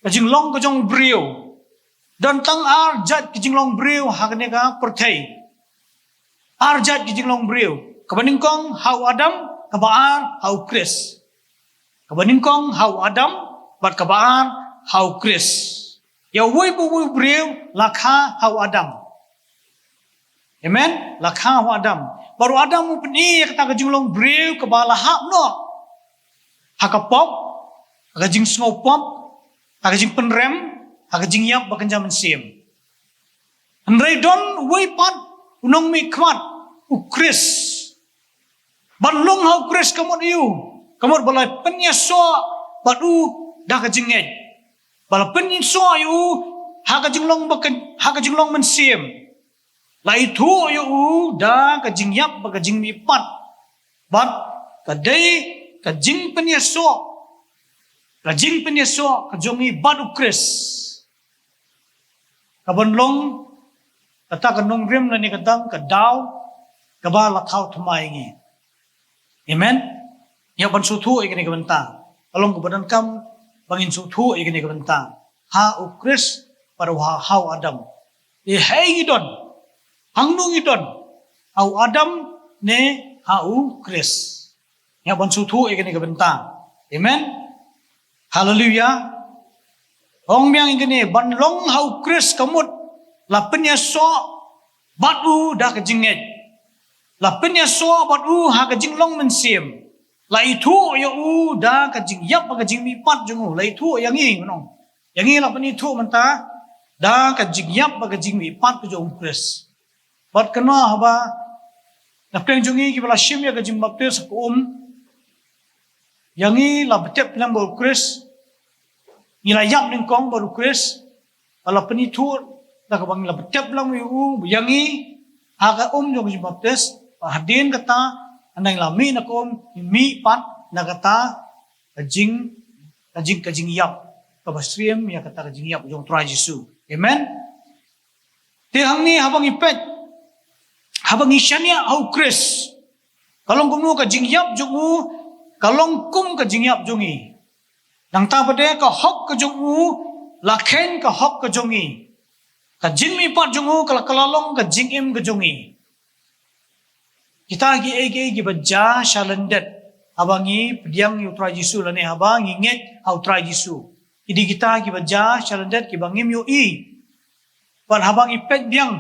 ka jinglong ka jong u briew. Don tang ar jait ka jinglong briew ha kane ka pyrthei. Ar jait ka jinglong briew. Kaba nyngkong ha u Adam, kaba ar ha u Khrist. Kaba nyngkong ha u Adam, bad kaba ar ha u Khrist. Ïa uwei pa uwei u briew la kha ha u Adam. Amen. La kha ha u Adam. Bad u Adam u pyni ïa kata ka jinglong briew kaba la hap noh ha ka pop, ha ka jingsngewpop, ha ka jingpynrem, ha ka jingïap ba kynja mynsiem. Hynrei don uwei pat u nongmihkhmat, u Khrist. Ban long ha u Khrist ka mut ïa u, ka mut ba la pynïasoh bad u da ka jingngeit. Ba la pynïasoh ïa u ha ka jinglong ba kyn-, ha ka jinglong mynsiem. La ithuh ïa u da ka jingïap bad ka jingmihpat. Bad ka dei ka jingpynïasoh, ka jingpynïasoh ka jong ngi bad u Khrist. Kaban long kata ka nongrim lane kata ka daw kaba la thaw thymmai ïa ngi. Amen. Ïa ban sngewthuh ïa kane ka bynta, ka long kaba donkam ba ngin sngewthuh ïa kane ka bynta. Ha u Khrist bad ha, ha u Adam. Ïa haei ngi don? Hangno ngi don? Ha u Adam ne ha u Khrist? Ïa ban sngewthuh ïa kane ka bynta. Amen. Haleluia. Ong biang ïa kane, ban long ha u Khrist ka mut la pynïasoh bad u da ka jingngeit. La pynïasoh bad u ha ka jinglong mynsiem. La ithuh ïa u da ka jingïap bad ka jingmihpat jong u. La ithuh ïa ngi, ngan ong. Ïa ngi la pynithuh mynta da ka jingïap bad ka jingmihpat ka jong u Khrist. Bad kane haba na pdeng jong ngi kiba la shim ïa ka jingbaptis ha ka um, ïa ngi la btep lang bad u Khrist. Ngi la ïap nyngkong bad u Khrist. Ba la pynithuh da kaba ngi la btep lang ïa u, ïa ngi ha ka um jong ka jingbaptis. Bad hadien kata Hynrei la mih na ka um, mih pat na kata ka jing, ka jing, ka jingïap, kaba syriem ïa kata ka jingïap jong Trai Jisu. Amen. Te hangne haba ngi peit, haba ngi shaniah ha u Khrist, ka long kumno ka jingïap jong u, ka long kum ka jingïap jong ngi. Nangta pat de ka hok ka jong u, la kheiñ ka hok ka jong ngi. Ka jingmihpat jong u, ka la, ka la long ka jingim ka jong ngi. Kita kiei kiei kiba jia sha lyndet haba ngi pdiang ïa u Trai Jisu lane haba ngi ngeit ha u Trai Jisu. Ki dei kita kiba jia sha lyndet kiba ngim ïohi. Bad haba ngi peit biang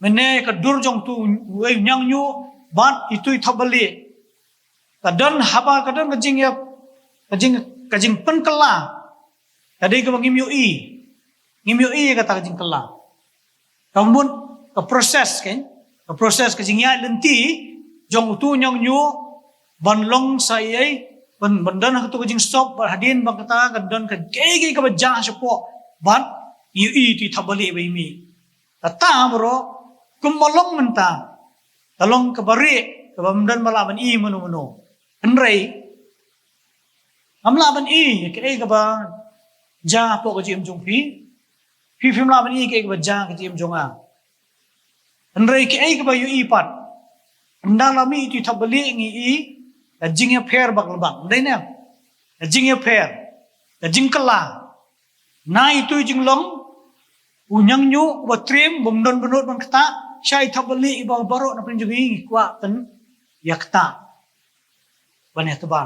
mynne ka dur jong utu uwei u ñiangñu bad itu i thapbalieh, ka don haba ka don ka jingïap, ka jing, ka jingpynkylla. Ka dei kaba ngim ïohi. Ngim ïohi kata ka jingkylla. Ka mut ka process, kan? Ka process ka jingïaid lynti jong utu u ñiangñu ban long sa ei, ban, ban don ha katu ka jingsop, bad hadien ba kata ka don ka kiei kiei kaba jia shapoh, bad ïohi utu i thapbalieh ba i mih. Kata baroh kumba long mynta, ka long kaba rieh, kaba ym don ba lah ban i mano mano. Hynrei ngam lah ban i kaei kaba jia hapoh ka jingim jong phi. Phi phim lah ban i kaei kaba jia ka jingim jong nga. Hynrei kaei kaba ïohi pat, ynda la mih itu i thapbalieh ngi i ka jingïapher bak lbak. Ym dei ne? Ka jingïapher, ka jingkylla. Na itu i jinglong, u ñiangñu uba triem, bym don bynnud ban ktah, sha i thapbalieh iba baroh na pdeng jong ngi ngi kwah ban ïa ktah ban ïa tba.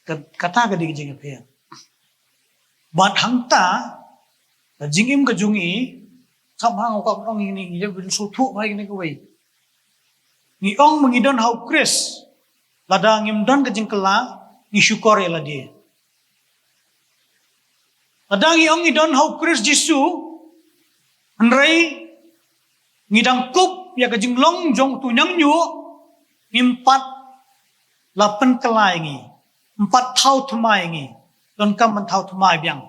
Ka-, kata ka dei ka jingïapher. Bad hangta ka jingim ka jong ngi, sngap ha nga kwah ban ong ïa kine, ngi ïa bin sngewthuh bha ïa kine kawei. Ngi ong ba ngi don ha u Khrist, lada ngim don ka jingkylla, ngi shukor ïa lade. Lada ngi ong ngi don ha u Khrist Jisu, hynrei ngi dang kup ïa ka jinglong jong utu u ñiangñu, ngim pat la pynkylla ïa ngi, ym pat thaw thymmai ïa ngi. Donkam ban thaw thymmai biang.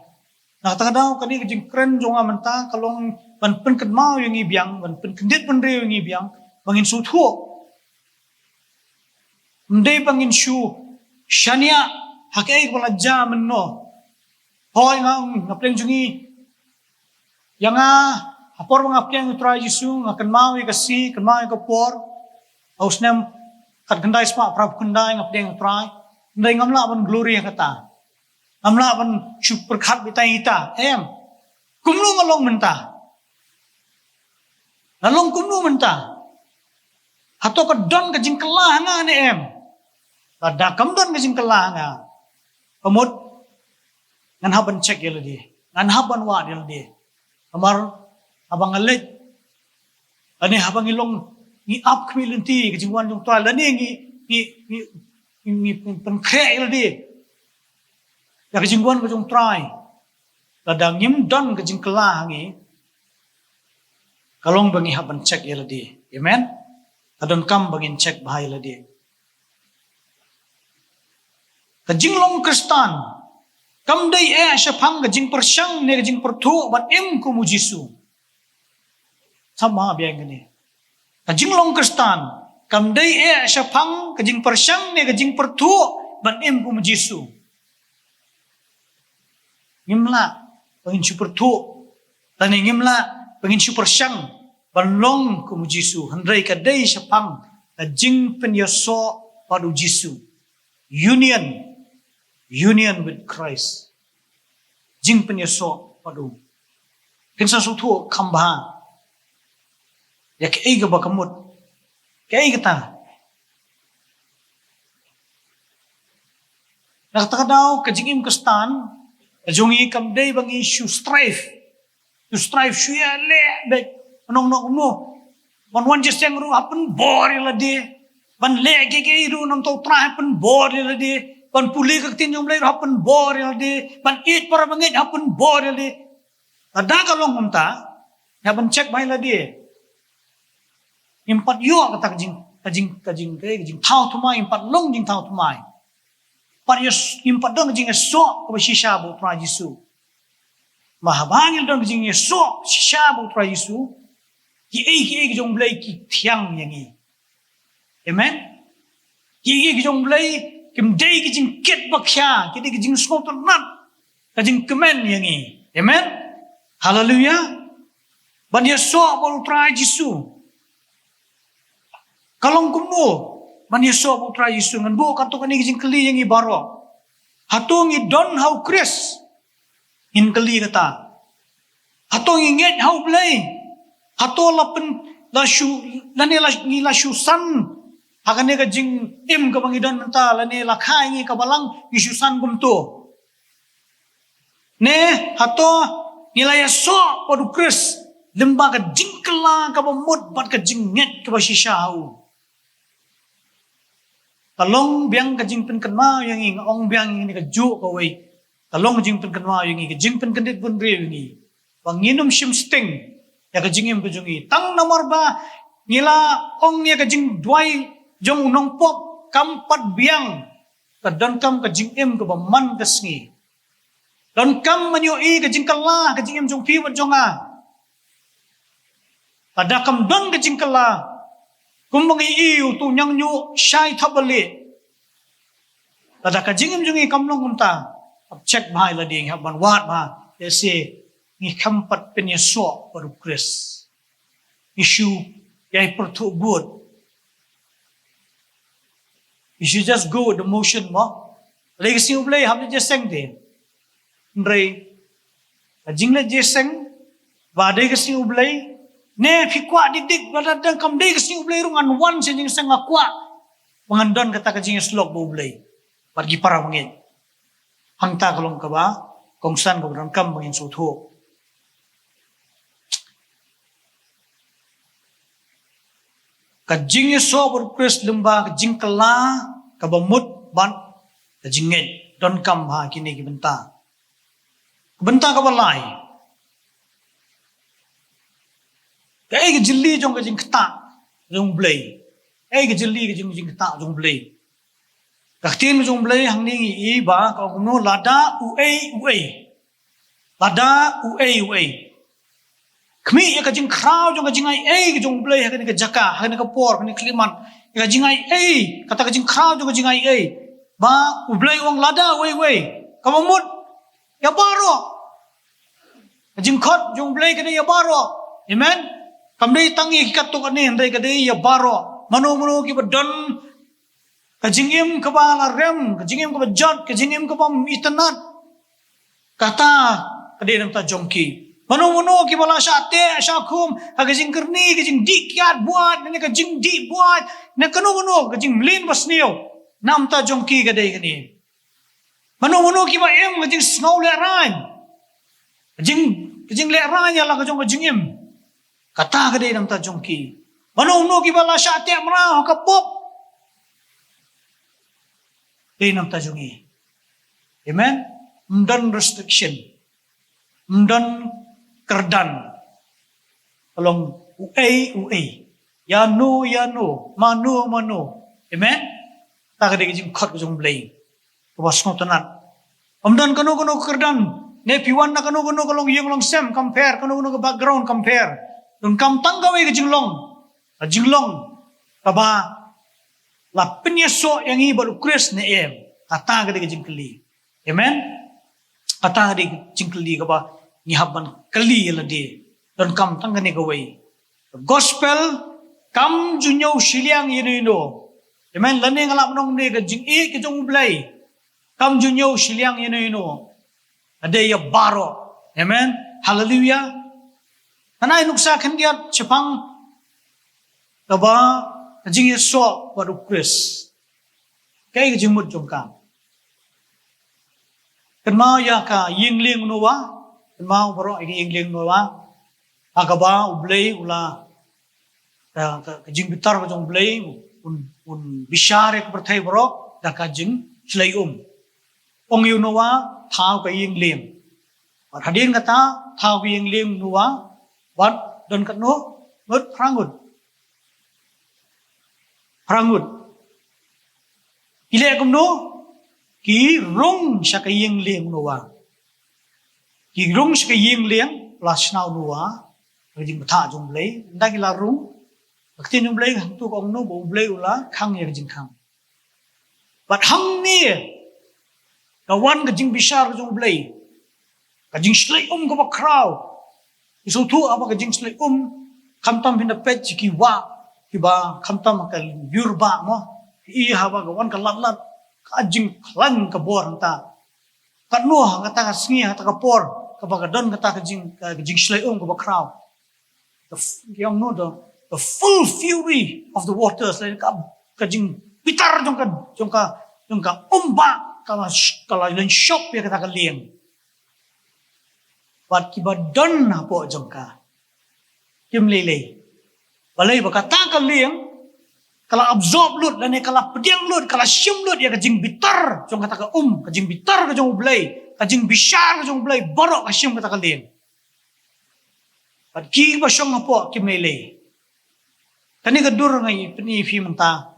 Na kata ka daw kane ka jingkren jong nga mynta ka long ban pynkynmaw ïa ngi biang, ban pynkyndit bynriew ïa ngi biang, ba ngin sngewthuh. Ym dei ba ngin shu shaniah ha kaei kaba la jia mynno. Hooid, nga, nga pdeng jong ngi, ïa nga, ha por ba nga pdiang ïa u Trai Jisu, nga kynmaw ïa ka sngi, kynmaw ïa ka por, ha u snem khatkhyndai spah phraphew khyndai nga pdiang ïa u Trai. Hynrei ngam lah ban glory ïa kata. Ngam lah ban shu pyrkhat beit ïa ita, em. Kumno nga long mynta? Nga long kumno mynta? Hato ka don ka jingkylla ha nga ne em? Lada kam don ka jingkylla ha nga, ka mut ngan hap ban check ïa lade, ngan hap ban wad ïa lade. Namar haba nga leit, lane haba ngi long, ngi ap khmih lynti ka jingwan jong u Trai, lane ngi, ngi, ngi, ngi, ngi pynkhreh ïa lade ïa ka jingwan ka jong u Trai, lada ngim don ka jingkylla ha ngi, ka long ba ngi hap ban check ïa lade. Amen. Ka donkam ba ngin check bha ïa lade. Ka jinglong Khristan kam dei eh shaphang ka jingpyrshang ne ka jingpyrthuh ban im kum u Jisu. Sngap bha biang kane. Ka jinglong Khristan kam dei eh shaphang ka jingpyrshang ne ka jingpyrthuh ban im kum u Jisu. Ngim lah ba ngin shu pyrthuh, lane ngim lah ba ngin shu pyrshang ban long kum u Jisu, hynrei ka dei shaphang ka jingpynïasoh bad u Jisu. Union, union with Christ. Jingpynïasoh bad u. Phin sa sngewthuh kham bha ïa kaei kaba ka mut, kaei kata. Na kata ka daw ka jingim Khristan ka jong ngi kam dei ba ngi shu strive, shu strive shu ïaleh beit, nong nong no. Ban wan jingïaseng ruh hap pynbor ïa lade. Ban leh kiei kiei ruh namar u Trai hap pynbor ïa lade. Ban pule ka ktien jong u Blei ruh hap pynbor ïa lade. Ban ïeit para bangeit hap pynbor ïa lade. Lada ka long kumta, ngi hap ban check bha ïa lade. Ngim pat ïoh kata ka jing, ka jing, ka jing, ka jingthaw thymmai, ngim pat long jingthaw thymmai. Pat ïa, ngim pat don ka jingïasoh kaba shisha bad u Trai Jisu. Namar haba ngi don ka jingïasoh shisha bad u Trai Jisu, kiei kiei ki jong u Blei ki thiang ïa ngi. Amen. Ki ïa ki jong U Blei kim dei ki jingkit ba khia, ki dei ki jingsngewtynnat, ka jingkmen ïa ngi. Amen. Haleluya. Ban ïasoh bad U Trai Jisu. Ka long kumno ban ïasoh bad U Trai Jisu? Ngan buh katto katne ki jingkylli ïa ngi baroh. Hato ngi don ha U Khrist? Ngin kylli kata. Hato ngi ngeit ha U Blei? Hato la pyn, la shu, lane la, ngi la shu san ha kane ka jingim kaba ngi don mynta, lane la kha ïa ngi ka balang ngi shu san kumto? Ne hato ngi la ïasoh bad U Khrist lyngba ka jingkylla kaba mut bad ka jingngeit kaba shisha ha u? Ka long biang ka jingpynkynmaw ïa ngi, nga ong biang ïa ngi kajuh kawei. Ka long jingpynkynmaw ïa ngi, ka jingpynkyndit bynriew ïa ngi, ba ngin ym shim sting ïa ka jingim ka jong ngi. Tang namar ba ngi la ong ïa ka jingduwai jong u nongpop, kam pat biang ka donkam ka jingim kaba man ka sngi. Donkam ban ïohi ka jingkylla ka jingim jong phi bad jong nga. Lada kam don ka jingkylla, kumba ngi ïohi uto u ñiangñuh shai thapbalieh, lada ka jingim jong ngi kam long kumta, hap check bha ïa lade, ngi hap ban wad bha, lehse ngi khlem pat pynïasoh bad U Khrist. Ngi shu ïai pyrthuh bud. You should just go with the motion mo. Lei ka sngi U Blei hap leit jingïaseng te. Hynrei ka jingleit jingïaseng ba dei ka sngi U Blei, ne phi kwah dik dik ba lada dang kam dei ka sngi U Blei ruh ngan wan sha jingïaseng, nga kwah ba ngan don kata ka jingïasyllok bad U Blei bad ki para bangeit. Hangta ka long kaba kongsan kaba donkam ba ngin sngewthuh. Ka jingïasoh bad U Khrist lyngba ka jingkylla kaba mut bad ka jingngeit, donkam ha kine ki bynta. Ka bynta kaba lai, kaei ka jylli jong ka jingktah jong U Blei? Kaei ka jylli ka jong ka jingktah jong U Blei? Ka ktien ka jong U Blei hangne ngi ïohi ba ka ong kumno? Lada uei uei. Lada uei uei. Khmih ïa ka jingkhraw jong ka jingaiei ka jong U Blei ha kane ka jaka, ha kane ka por, ha kane ka khyllipmat. Ïa ka jingaiei, kata ka jingkhraw jong ka jingaiei. Ba U Blei u ong lada uei uei. Kaba mut ïa baroh. Ka jingkhot jong U Blei ka dei ïa baroh. Amen. Kam dei tang ïa ki katto katne, hynrei ka dei ïa baroh. Mano mano kiba don ka jingim kaba la rem, ka jingim kaba jot, ka jingim kaba itynnad, kata ka dei na bynta jong ki. Mano mano kiba la shah teh shah khum ha ka jingkyrni, ka jingdih kiad buaid, ne ka jingdih buaid, ne kano kano ka jingmlien basniew, na bynta jong ki ka dei kane. Mano mano kiba im ka jingsngew lehraiñ, ka jing, ka jinglehraiñ ïa la ka jong ka jingim, kata ka dei na bynta jong ki. Mano mano kiba la shah teh mraw ha ka pop, dei na bynta jong ngi. Amen. Ym don restriction, ym don kyrdan. Ka long uei uei, ïano ïano, mano mano. Amen. Kata ka dei ka jingkhot ka jong U Blei kaba sngewtynnat. Ym don kano kano ka kyrdan, ne phi wan na kano kano ka longïing longsem, kam pher, kano kano ka background, kam pher. Donkam tang kawei ka jinglong, ka jinglong kaba la pynïasoh ïa ngi bad U Khrist ne em? Kata ka dei ka jingkylli. Amen. Kata ka dei ka jingkylli kaba ngi hap ban kylli ïa lade. Donkam tang kane kawei. Gospel kam ju ñiew shiliang ïano ïano. Amen. Lane nga lah ban ong ne ka jingïeit ka jong U Blei kam ju ñiew shiliang ïano ïano. Ka dei ïa baroh. Amen. Haleluya. Ngan ai nuksa khyndiat shaphang kaba ka jingïasoh bad U Khrist. Kaei ka jingmut jong ka? Kynmaw ïa ka ïing lieng Noah. Kynmaw baroh ïa ka ïing lieng Noah, ha kaba U Blei u la, ka, ka, ka jingbitar ka jong U Blei un, un bishar ïa ka pyrthei baroh da ka jingshlei um. Ong ïa u Noah, thaw ka ïing lieng. Bad hadien kata, thaw ka ïing lieng u Noah, bad don katno ngut? Phra ngut. Phra ngut. Ki leh kumno? Ki rung sha ka ïing lieng u Noah. Ki rung sha ka ïing lieng, la shna u Noah, ka jingbthah jong U Blei, ynda ki la rung, Ka ktien U Blei hangtu ka ong no ba U Blei u la khang ïa ka jingkhang. Bad hangne ka wan ka jingbishar ka jong U Blei. Ka jingshlei um kaba khraw. Ki sngewthuh haba ka jingshlei um, khamtam phin da peit sha ki wah kiba khamtam ka lyiur bah mo. Phi i haba ka wan ka lat lat, ka jingkhlaiñ ka bor hangta. Katno ha kata ka sngi, ha kata ka por kaba ka don kata ka jing, ka, ka jingshlei um kaba khraw. The f-, ki ong no, the, the full fury of the waters, lane ka, ka jingbitar jong ka, jong ka, jong ka um bah ka la sh-, ka la lynshop ïa kata ka lieng. Bad kiba don hapoh jong ka kim lei lei. Balei? Ba kata ka lieng ka la absorb lut, lane ka la pdiang lut, ka la shim lut ïa ka jingbitar jong kata ka um, ka jingbitar ka jong U Blei, ka jingbishar ka jong U Blei baroh ka shim kata ka lieng. Bad kiba shong hapoh kim lei lei. Kane ka dur nga pyni ïa phi mynta.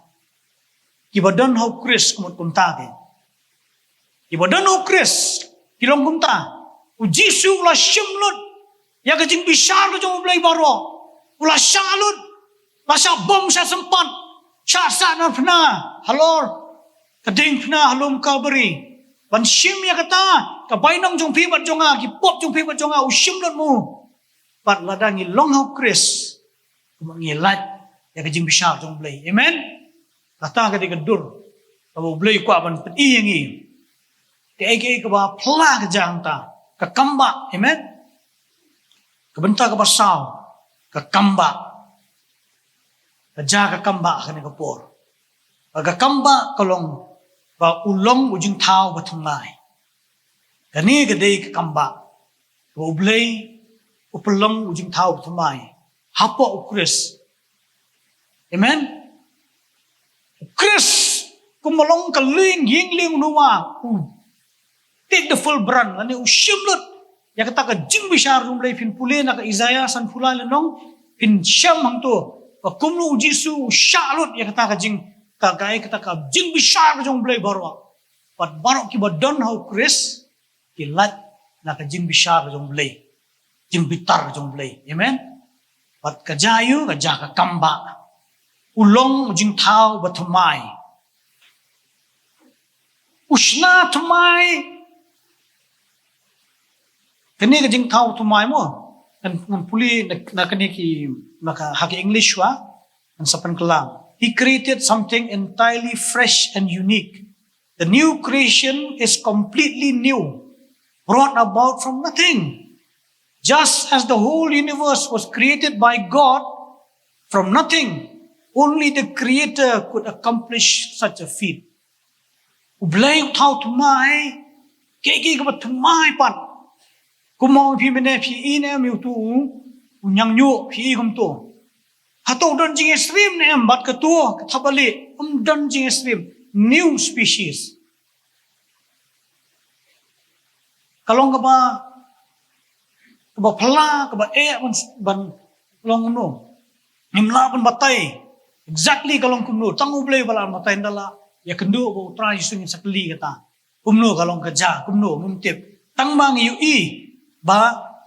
Kiba don ha U Khrist ka mut kumta ki. Kiba don ha U Khrist ki long kumta. U Jisu u la shim lut ïa ka jingbishar ka jong U Blei baroh. U la shah lut, la shah bom, shah sympat, shah sahnarphna halor ka diengphna ha lum Kalbari. Ban shim ïa kata ka bainong jong phi bad jong nga, ki pop jong phi bad jong nga, u shim lut mo. Bad lada ngi long ha U Khrist, kumno ngi lait ïa ka jingbishar jong U Blei. Amen. Kata ka dei ka dur kaba U Blei u kwah ban pyni ïa ngi. Kaei kaei kaba phylla ka jia hangta, ka kambah. Amen. Ka bynta kaba saw, ka kambah. Ka jia ka kambah ha kane ka por. Ba ka kambah ka long ba u long u jingthaw ba thymmai. Kane ka dei ka kambah ba U Blei u pynlong u jingthaw ba thymmai hapoh U Khrist. Amen. U Khrist kumba long ka lieng, ïing lieng u Noah, u take the full brunt, lane u shim lut ïa kata ka jingbishar jong U Blei. Phin pule na ka Isaiah sanphew lai lynnong, phin shem hangto ba kumno U Jisu u shah lut ïa kata ka jing, ka, ka, ïa kata ka jingbishar jong U Blei baroh. Bad baroh kiba don ha U Khrist ki lait na ka jingbishar jong U Blei, jingbitar jong U Blei. Amen. Bad ka jia ïa u, ka jia ka kambah. U long u jingthaw ba thymmai. U shna thymmai. Kane ka jingthaw thymmai mo, ngan, ngan pule na, na kane ki, na ka, ha ka English wa, ngan sa pynkylla. He created something entirely fresh and unique. The new creation is completely new, brought about from nothing. Just as the whole universe was created by God from nothing, only the Creator could accomplish such a feat. U Blei u thaw thymmai kiei kiei kiba thymmai pat. Kumno phi mynne phi i ne em ïa uto u ñiangñu, phi i kumto. Hato u don jingïasyriem ne em bad kato ka thapbalieh? Um don jingïasyriem. New species. Ka long kaba, kaba phylla, kaba eh ban, ban long kumno. Ngim lah ban batai exactly ka long kumno. Tang U Blei ba lah ban batai, ynda lah ïakynduh bad U Trai Jisu ngin sa kylli kata. Kumno ka long ka jia, kumno ngim tip. Tang ba ngi ïohi ba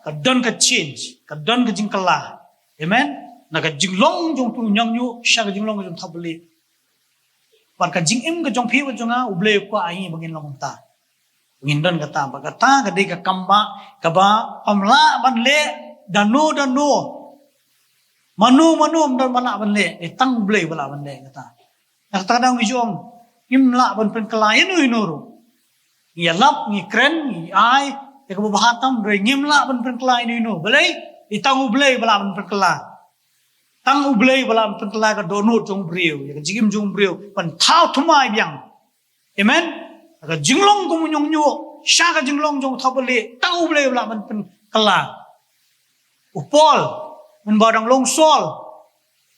ka don ka change, ka don ka jingkylla. Amen. Na ka jinglong jong uto u ñiangñu sha ka jinglong jong u thapbalieh. Bad ka jingim ka jong phi bad jong nga, U Blei u kwah ïa ngi ba ngin long kumta. Ba ngin don kata, ba kata ka dei ka kambah kaba ym lah ban leh da no da no. Mano mano ym don ba lah ban leh, eh, tang U Blei ba lah ban leh kata. Na kata ka daw ngi ju ong, ngim lah ban pynkylla ïa no ïa no ruh. Ngi ïalap, ngi kren, ngi ai ïa kaba bha tam, hynrei ngim lah ban pynkylla ïa no ïa no. Balei? Dei tang U Blei ba lah ban pynkylla. Tang U Blei ba lah ban pynkylla ka dohnud jong u briew, ïa ka jingim jong u briew, ban thaw thymmai biang. Amen. Ka jinglong kum u ñiangñu sha ka jinglong jong u thapbalieh, tang U Blei ba lah ban pynkylla. U Paul, mynba u dang long Saul,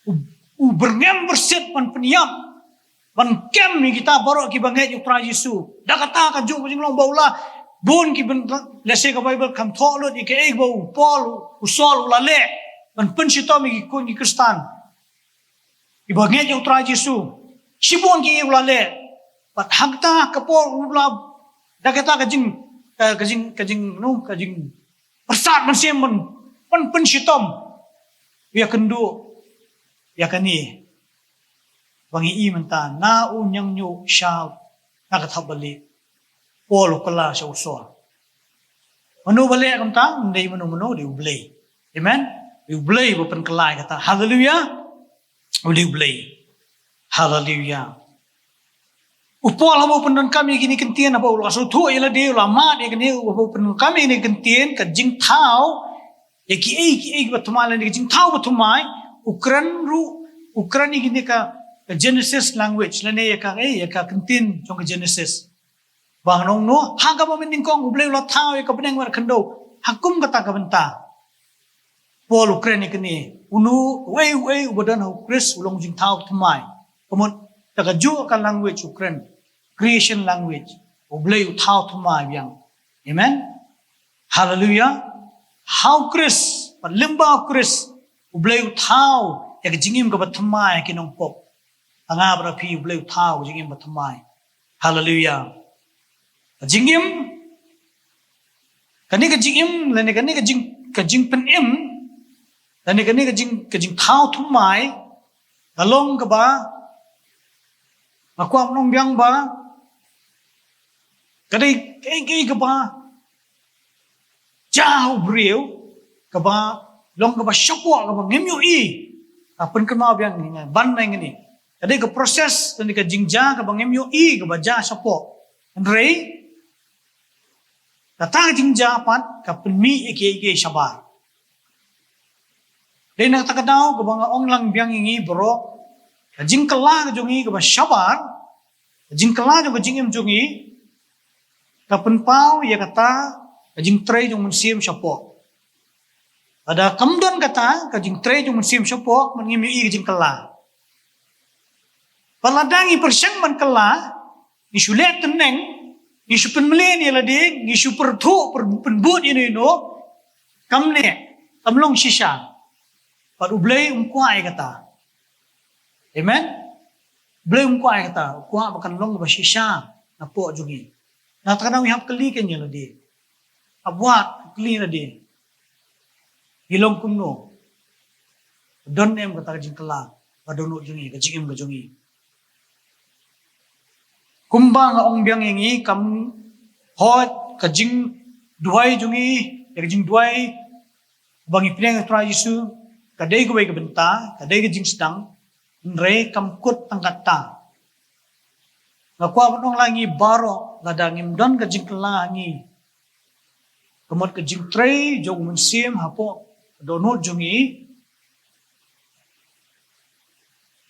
u, u byrngem byrsit ban pynïap, ban kem ïa kita baroh kiba ngeit ïa U Trai Jisu. Da kata kajuh ka jinglong ba u la, bun ki ban, lehse ka Baibl kam thoh lut ïa kaei ba u Paul, u Saul u la leh ban pynshitom ïa ki khun ki Khristan kiba ngeit ïa U Trai Jisu. Shibun kiei u la leh. Bad hangta ka por u la, da kata ka jing, ka, ka jing, ka jing, no, ka jing pyrsad mynsiem ban, ban pynshitom. Ïakynduh ïa kane ba ngi i mynta, na u ñiangñu sha na ka thapbalieh. Paul u kylla sha u sor. Mano ba leh kumta? Ym dei mano mano, dei U Blei. Amen. Dei U Blei ba pynkylla ïa kata. Haleluia. U dei U Blei. Haleluia. U Paul haba u pyndonkam ïa kine ki kyntien, haba u la sngewthuh ïa lade, u la mad ïa kine, haba u pyndonkam ïa kine ki kyntien, ka jingthaw ïa kiei kiei kiba thymmai lane ka jingthaw ba thymmai, u kren ruh, u kren ïa kine ka, ka Genesis language lane ïa ka, eh, ïa ka kyntien jong ka Genesis. Ba nongno, ha kaba mynnyngkong U Blei u la thaw ïa ka bneng bad ka khyndew. Ha kum kata ka bynta, Paul u kren ïa kane, uno, uei uei uba don ha U Khrist u long jingthaw thymmai. Ka mut da kajuh ka language u kren, creation language. U Blei u thaw thymmai biang. Amen. Haleluia. Ha U Khrist, bad lyngba U Khrist, U Blei u thaw ïa ka jingim kaba thymmai ha ki nongpop. Ha nga bad ha phi, U Blei u thaw ka jingim ba thymmai. Haleluia. Ka jingim, kane ka jingim lane kane ka jing, ka jingpynim lane kane ka jing, ka jingthaw thymmai ka long kaba, nga kwah ban ong biang ba ka dei kaei kaei kaba jia ha u briew, kaba long kaba shapoh, kaba ngim ïohi. Ka pynkynmaw biang ngi, ban nai ngi ni, ka dei ka process lane ka jingjia kaba ngim ïohi, kaba jia shapoh. Hynrei kata ka jingjia pat ka pynmih ïa kiei kiei shabar. Dei na kata ka daw kaba nga ong lang biang ïa ngi baroh, ka jingkylla ka jong ngi kaba shabar, ka jingkylla jong ka jingim jong ngi, ka pynpaw ïa kata ka jingtrei jong u Mynsiem shapoh. Lada kam don kata ka jingtrei jong u Mynsiem shapoh, man ngim ïohi ka jingkylla. Bad lada ngi pyrshang ban kylla, ngi shu leh tyneng, ngi shu pynmlien ïa lade, ngi shu pyrthuh, pyr-, pynbud ïa ino ino, kam neh, kam long shisha. Bad U Blei um kwah ïa kata. Amen. U Blei um kwah ïa kata, u kwah ba kan long ba shisha napoh jong ngi. Na kata ka daw ngi hap kylli kein ïa lade. Hap wad, kylli ïa lade. Ngi long kumno? Don em kata ka jingkylla ba dohnud jong ngi, ka jingim ka jong ngi? Kumba nga ong biang ïa ngi, kam hoi ka jingduwai jong ngi, ïa ka jingduwai ba ngi pdiang ïa u Trai Jisu, ka dei kawei ka bynta, ka dei ka jingsdang, hynrei kam kut tang katta. Nga kwah ban ong lang ïa ngi baroh, lada ngim don ka jingkylla ha ngi, ka mut ka jingtrei jong u Mynsiem hapoh ka dohnud jong ngi,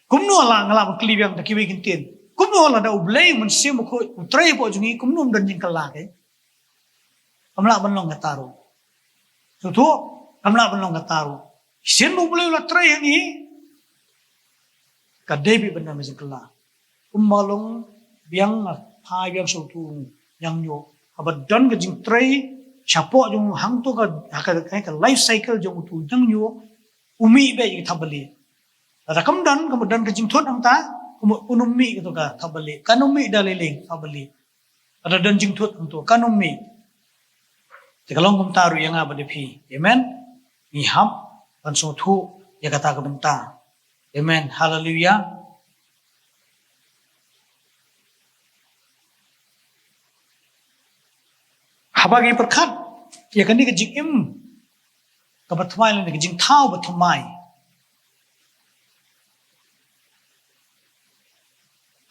kumno la, nga lah ban kylli biang da kiwei ki ktien, kumno lada U Blei u Mynsiem Bakhuid u trei hapoh jong ngi, kumno ym don jingkylla kein? Kam lah ban long kata ruh. Sngewthuh, kam lah ban long kata ruh. Shisien ba U Blei u la trei ha ngi, ka dei beit ban don ka jingkylla. Kumba long biang, nga phai biang sha uto u ñiangñu. Haba don ka jingtrei shapoh jong u hangto ka, ha ka, ka, ka life cycle jong uto u ñiangñu, u mih beit ïa ka thapbalieh. Lada kam don, kam don ka jingthut hangta, kumno un ym mih kato ka thapbalieh? Kan ym mih da lei lei ka thapbalieh. Lada don jingthut hangto, kan ym mih. Te ka long kumta ruh ïa nga bad ïa phi. Amen. Ngi hap ban sngewthuh ïa kata ka bynta. Amen. Haleluia. Haba ngi pyrkhat ïa kane ka jingim kaba thymmai lane ka jingthaw ba thymmai,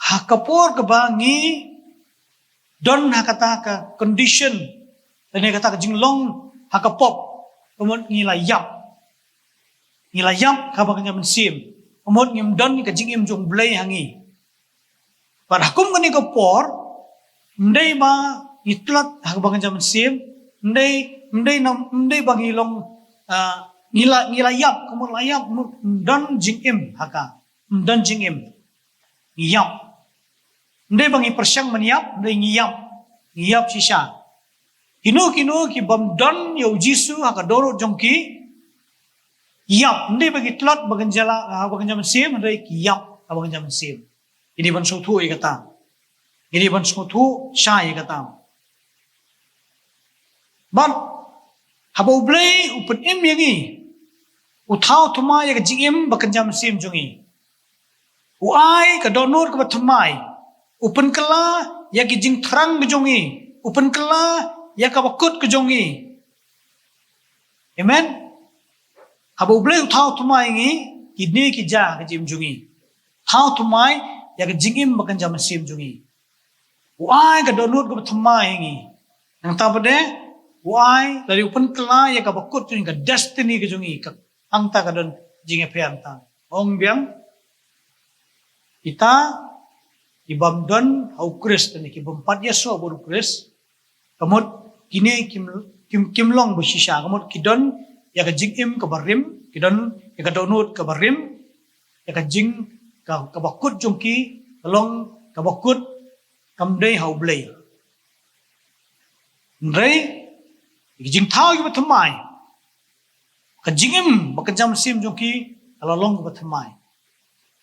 ha ka por kaba ngi don ha kata ka condition lane kata ka jinglong ha ka pop, ka mut ngi la ïap. Ngi la ïap ha kaba kynja mynsiem, ka mut ngim don ka jingim jong U Blei ha ngi. Bad ha kum kane ka por, ym dei ba ngi tlot ha kaba kynja mynsiem, ym dei, ym dei nam, ym dei ba ngi long, ah, ngi la, ngi la ïap, ka mut la ïap, ym don jingim ha ka, ym don jingim. Ngi ïap. Ym dei ba ngi pyrshang ban ïap, ym dei, ngi ïap. Ngi ïap shisha. Kino kino ki bym don ïa u Jisu ha ka dohnud jong ki, ïap. Ym dei ba ki tlot ba kynja la, ha ba kynja mynsiem, ym dei, ki ïap ha ba kynja mynsiem. Ngi dei ban sngewthuh ïa kata. Ngi dei ban sngewthuh shai ïa kata. Bad haba U Blei u pynim ïa ngi, U thaw thymmai ïa ka jingim ba kynja mynsiem jong ngi. U ai ka dohnud kaba thymmai. U pynkylla ïa ki jingthrang ka jong ngi. U pynkylla ïa kaba kut ka jong ngi. Amen. Haba U Blei u thaw thymmai ïa ngi, kine ki jia ha ka jingim jong ngi. Thaw thymmai ïa ka jingim ba kynja mynsiem jong ngi. U ai ka dohnud kaba thymmai ïa ngi. Nangta pat de, u ai, lada u pynkylla ïa kaba kut jong ngi, ka destiny ka jong ngi, ka hangta ka don jingïapher hangta. Ong biang, kita, ki bym don ha U Khrist ne ki bym pat ïasoh bad U Khrist, ka mut kine kim, kim, kim long ba shisha, ka mut ki don ïa ka jingim kaba rim, ki don ïa ka dohnud kaba rim, ïa ka jing, ka, kaba kut jong ki, ka long kaba kut, kam dei ha U Blei. Hynrei, ïa ka jingthaw ïa kaba thymmai, ka jingim ba kynja mynsiem jong ki, ka la long kaba thymmai.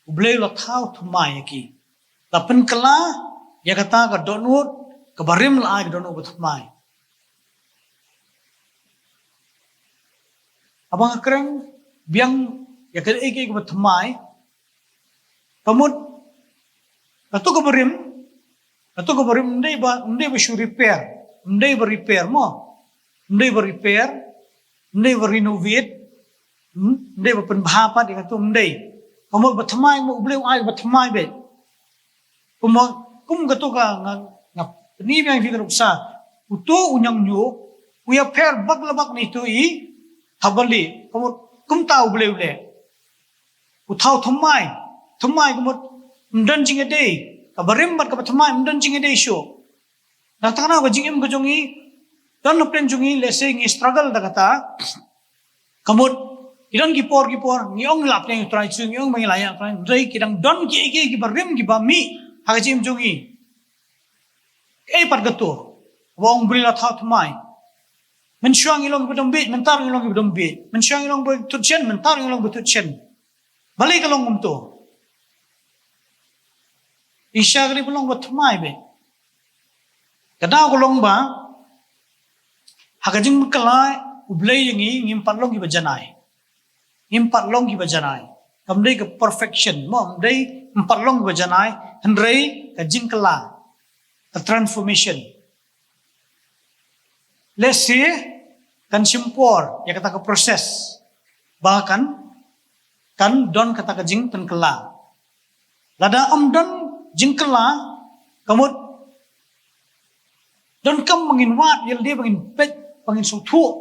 U Blei u la thaw thymmai ïa ki. La pynkylla ïa kata ka dohnud kaba rim, la ai ka dohnud kaba thymmai. Haba nga kren biang ïa kaei kaei kaba thymmai, ka mut, kato kaba rim, kato kaba rim ym dei ba, ym dei ba shu repair, ym dei ba repair mo, ym dei ba repair, ym dei ba renovate, hmm? Ym dei ba pynbha pat ïa kato, ym dei. Ka mut ba thymmai, U Blei u ai ba thymmai beit. Kumba, kum kato ka nga, nga pyni biang ïa phi ka nuksa. Uto u ñiangñu, u ïapher bak la bak na ito i thapbalieh. Ka mut, kumta U Blei u leh. U thaw thymmai, thymmai ka mut, ym don jingïadei. Kaba rim bad kaba thymmai, ym don jingïadei shuh. Nangta kane ka jingim ka jong ngi, don na pdeng jong ngi, lehse ngi struggle da kata. Ka mut, ki don ki por ki por, ngi ong ngi la pdiang ïa U Trai Jisu, ngi ong ba ngi la ïa U Trai, hynrei ki dang don kiei kiei kiba rim kiba mih ha ka jingim jong ngi. Kaei pat kato, ba ong U Blei u la thaw thymmai. Mynshuwa ngi long kiba dom bieit, mynta ruh ngi long kiba dom bieit. Mynshuwa ngi long ba thut shen, mynta ruh ngi long ba thut shen. Balei ka long kumto? Shisha ka dei ba long ba thymmai beit. Ka daw ka long ba, ha ka jingpynkylla U Blei ïa ngi, ngim pat long kiba janai. Ngim pat long kiba janai. Kam dei ka perfection, mo, ym dei, ngim pat long kiba janai, hynrei ka jingkylla, ka transformation. Lehse kan shim por ïa kata ka process ba kan, kan don kata ka jingpynkylla. Lada ym don jingkylla, ka mut donkam ba ngin wad ïa lade, ba ngin peit, ba ngin sngewthuh,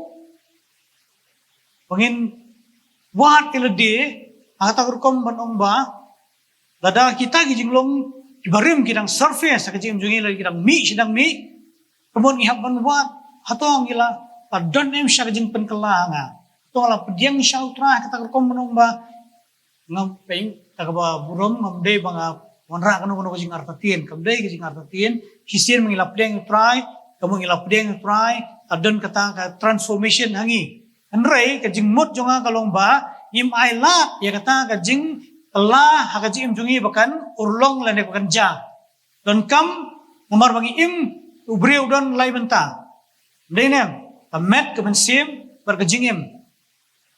ba ngin wad ïa lade ha kata ka rukom ban ong ba lada kita ki jinglong kiba rim ki dang surface ha ka jingim jong ngi, lada ki dang mih shi dang mih, ka mut ngi hap ban wad, hato ngi la, la don em shisha ka jingpynkylla ha nga? Hato nga la pdiang shisha U Trai ha kata ka rukom ban ong ba ngam peit, kata kaba burom, ngam dei ba nga wanrah kano kano ka jingartatien, kam dei ka jingartatien. Shisien ba ngi la pdiang U Trai, ka mut ngi la pdiang U Trai, la don kata ka transformation ha ngi. Hynrei ka jingmut jong nga ka long ba ngim ailad ïa kata ka jingkylla ha ka jingim jong ngi ba kan urlong lane ba kan jia. Donkam namar ba ngi im, u briew u don lai bynta. Dei ne ka met, ka mynsiem bad ka jingim.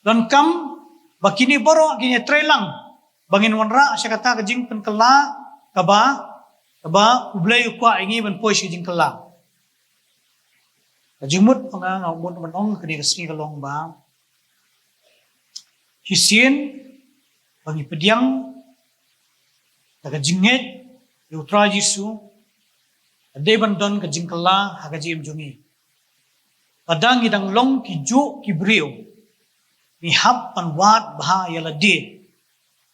Donkam ba kine baroh kin ïatreilang ba ngin wanrah sha kata ka jingpynkylla kaba, kaba U Blei u kwah ïa ngi ban poi sha ka jingkylla. Ka jingmut nga, nga mut ban ong kane ka sngi ka long ba shisien ba ngi pdiang da ka jingngeit ïa U Trai Jisu, ka dei ban don ka jingkylla ha ka jingim jong ngi. Lada ngi dang long kijuh ki briew, ngi hap ban wad bha ïa lade.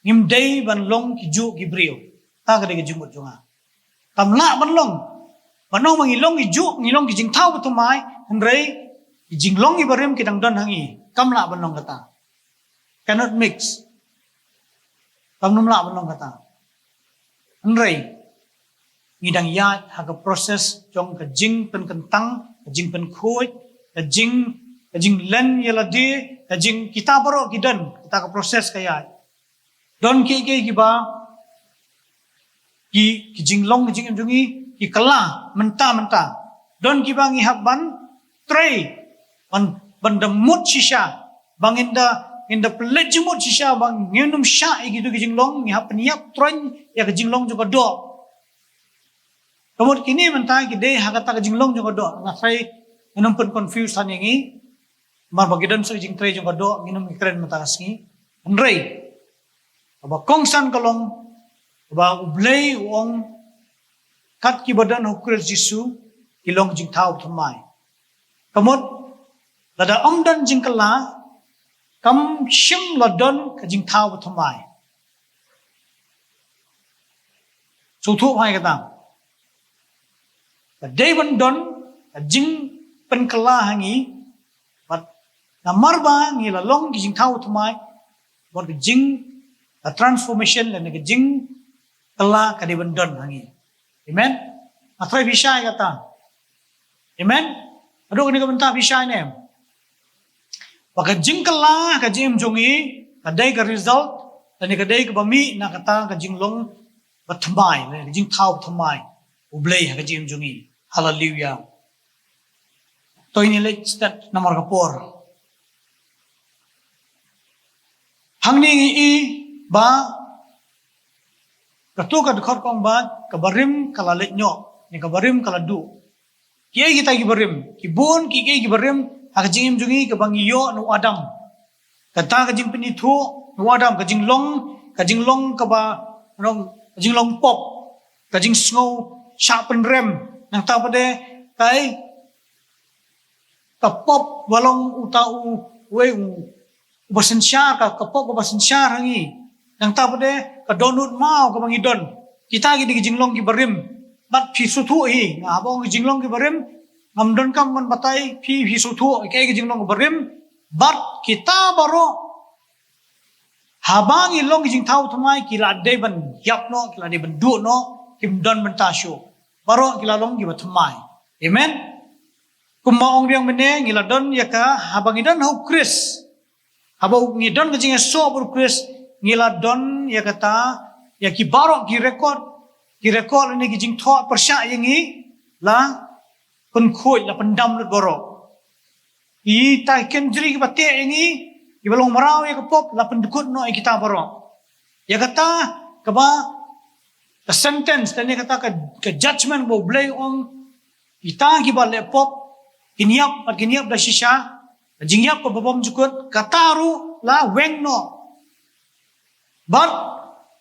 Ngim dei ban long kijuh ki briew. Kata ka dei ka jingmut jong nga. Kam lah ban long, ban ong ba ngi long kijuh, ngi long ki jingthaw ba thymmai, hynrei ki jinglong kiba rim ki dang don ha ngi. Kam lah ban long kata. Cannot mix. Kam nym lah ban long kata. Hynrei ngi dang ïaid ha ka process jong ka jingpynkyntang, ka jingpynkhuid, ka jing, ka jinglen ïa lade, ka jing, kita baroh ki don, kita ka process ka ïaid. Don kiei kiei kiba ki, ki jinglong, ki jingim jong ngi ki kylla mynta mynta. Don kiba ngi hap ban trei, ban, ban da mut shisha ba ngin da Ngin da pynleit jingmut shisha ba ngin ym shah ïa kito ki jinglong, ngi hap pynïap troiñ ïa ka jinglong jong ka doh. Ka mut kine mynta ki dei ha kata ka jinglong jong ka doh. Nga tharai ngin ym pyn confuse than ïa ngi. Namar ba ki don sa ka jingtrei jong ka doh, ngin ym kren mynta ka sngi. Hynrei kaba kongsan ka long ba U Blei u ong kat kiba don ha U Khrist Jisu ki long jingthaw thymmai. Ka mut lada ym don jingkylla, kam shym la don ka jingthaw thymmai. Sngewthuh bha ïa kata. Ka dei ban don ka jingpynkylla ha ngi, bad namar ba ngi la long ki jingthaw thymmai, bad ka jing, ka transformation lane ka jingkylla ka dei ban don ha ngi. Amen. Nga tharai phi shai kata. Amen. Haduh kane ka bynta phi shai ne em? Ba ka jingkylla ka jingim jong ngi ka dei ka result, lane ka dei kaba mih na kata ka jinglong ba thymmai, lane ka jingthaw thymmai U Blei ha ka jingim jong ngi. Haleluya. To ngin leit step namar ka por. Hangne ngi i ba kato ka dkhot ka ong ba ka barim ka la leit noh, ne ka barim ka la duh. Kiei kita ki barim? Ki bun kiei ki barim ha ka jingim jong ngi kaba ngi ïoh na u Adam. Kata ka jingpynithuh na u Adam, ka jinglong, ka jinglong kaba, ka jinglong pop, ka jingsngew shah pynrem, nangta pat de, kaei, ka pop ba long uta u, uei u, uba synshar, ka, ka pop kaba synshar ha ngi. Nangta pat de ka dohnud maw kaba ngi don. Kita ki dei ki jinglong ki barim. Bad phi sngewthuh hi, nga haba ong ki jinglong ki barim, ngam donkam ban batai, phi, phi sngewthuh kaei ki jinglong ki barim. Bad kita baroh, haba ngi long ki jingthaw thymmai, ki la dei ban ïap noh, ki la dei ban duh noh, kim don bynta shuh. Baroh ki la long kiba thymmai. Amen. Kumba ong biang mynne, ngi la don ïa ka, haba ngi don ha U Khrist. Haba ngi don ka jingïasoh bad U Khrist, ngi la don ïa kata, ïa ki baroh ki record, ki record lane ki jingthoh pyrshah ïa ngi, la pynkhuid, la pyndam lut baroh. Kita ki kynjri kiba teh ïa ngi, kiba long mraw ïa ka pop, la pyndkut noh ïa kita baroh. Ïa kata kaba, ka sentence, lane kata ka, ka judgment ba U Blei u ong, kita kiba leh pop, kin ïap, bad kin ïap da shisha, ka jingïap kaba bymjukut, kata ruh la weng noh. Bad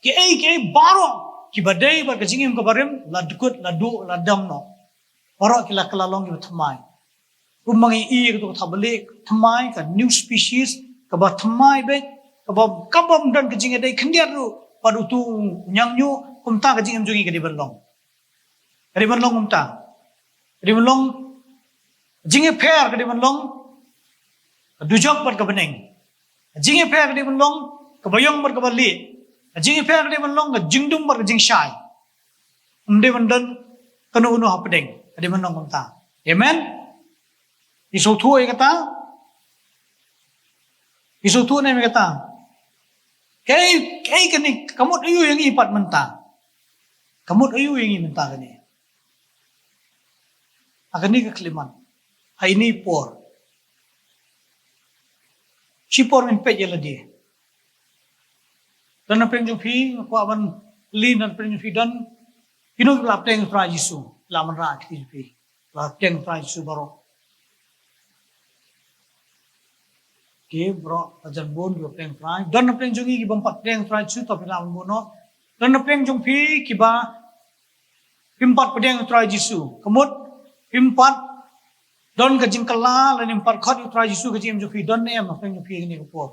kiei kiei baroh kiba dei bad ka jingim kaba rim, la dkut, la duh, la dam noh. Baroh ki la kylla long kiba thymmai. Kumba ngi i kato ka thapbalieh thymmai, ka new species, kaba thymmai beit, kaba, kaba ym don ka jingïadei khyndiat ruh bad uto u ñiangñuh, kumta ka jingim jong ngi ka dei ban long. Ka dei ban long kumta. Ka dei ban long, jingïapher ka dei ban long, ka dujok bad ka bneng. Ka jingïapher ka dei ban long, ka baïong bad ka balieh. Ka jingïapher ka dei ban long, ka jingdum bad ka jingshai. Ym dei ban don kano kano hapdeng. Ka dei ban long kumta. Amen. Phi sngewthuh ïa kata? Phi sngewthuh ne em ïa kata? Kaei, kaei kane, ka mut aïu ïa ngi pat mynta? Ka mut aïu ïa ngi mynta kane? Ha kane ka khyllipmat. Ha ine i por. Shi por ngin peit ïa lade. Don na pdeng jong phi, nga kwah ban kylli, don na pdeng jong phi, don kino kiba la pdiang ïa u Trai Jisu? La wanrah kti jong phi. La pdiang ïa u Trai Jisu baroh. Ki baroh, la jan bun kiba pdiang ïa u Trai. Don na pdeng jong ngi kiba ym pat pdiang ïa u Trai Jisu, tangba phi lah ban bun noh. Don na pdeng jong phi kiba phim pat pdiang ïa u Trai Jisu. Ka mut phim pat don ka jingkylla lane phim pat khot ïa u Trai Jisu ha ka jingim jong phi. Don ne em na pdeng jong phi ha kane ka por?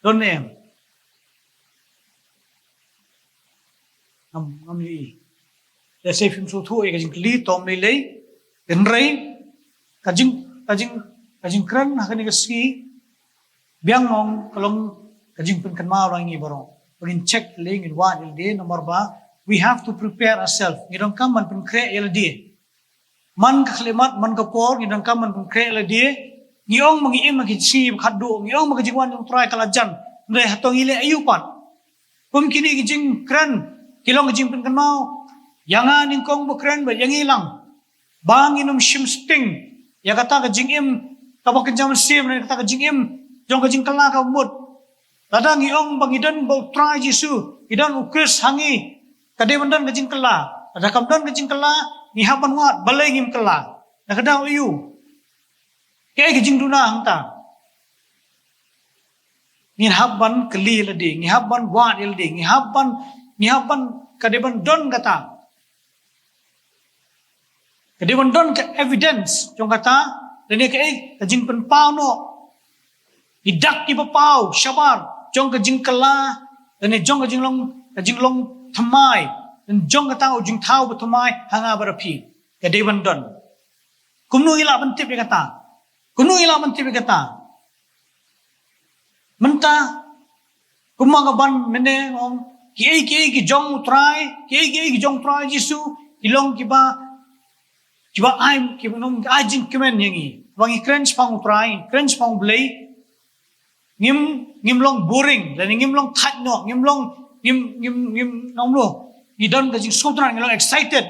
Don ne em? Ngam, ngam ïohi. Lehse phim sngewthuh ïa ka jingkylli, to ym lei lei. Hynrei ka jing, ka jing, ka jingkren ha kane ka sngi, biang ong ka long ka jingpynkynmaw ïa ngi baroh. Ba ngin check ïa lade, ngin wad ïa lade, namar ba we have to prepare ourselves. Ngi donkam ban pynkhreh ïa lade. Man ka khyllipmat, man ka por, ngi donkam ban pynkhreh ïa lade. Ngi ong ba ngi im ha ki sngi ba khatduh, ngi ong ba ka jingwan jong u Trai ka la jan. Hynrei hato ngi leh aïu pat? Kum kine ki jingkren ki long ka jingpynkynmaw ïa nga nyngkong ba kren bad ïa ngi lang, ba ngin ym shim sting ïa kata ka jingim kaba kynja mynsiem, ïa kata ka jingim jong ka jingkylla ka mut. Lada ngi ong ba ngi don bad u Trai Jisu, ngi don u Khrist ha ngi, ka dei ban don ka jingkylla. Lada kam don ka jingkylla, ngi hap ban wad balei ngim kylla. Na ka daw aiu? Kaei ka jingduna hangta? Ngi hap ban kylli ïa lade, ngi hap ban wad ïa lade, ngi hap ban, ngi hap ban, ka dei ban don kata. Ka dei ban don ka evidence jong kata, lane kaei ka jingpynpaw noh, ki dak kiba paw shabar jong ka jingkylla, lane jong ka jinglong, ka jinglong thymmai, lane jong kata u jingthaw bathymmai ha nga bad ha phi. Ka dei ban don. Kumno ngi lah ban tip ïa kata? Kumno ngi lah ban tip ïa kata? Mynta, kumba nga ban mynne nga ong, kiei kiei ki jong u Trai, kiei kiei ki jong u Trai Jisu, ki long kiba, kiba ai, kiba long ai jingkmen ïa ngi. Ba ngi kren shaphang u Trai, kren shaphang u Blei. Ngim, ngim long boring, lane ngim long thait noh, ngim long, ngim, ngim, ngim, nongno. Ngi don ka jingsngewtynnat, ngi long excited.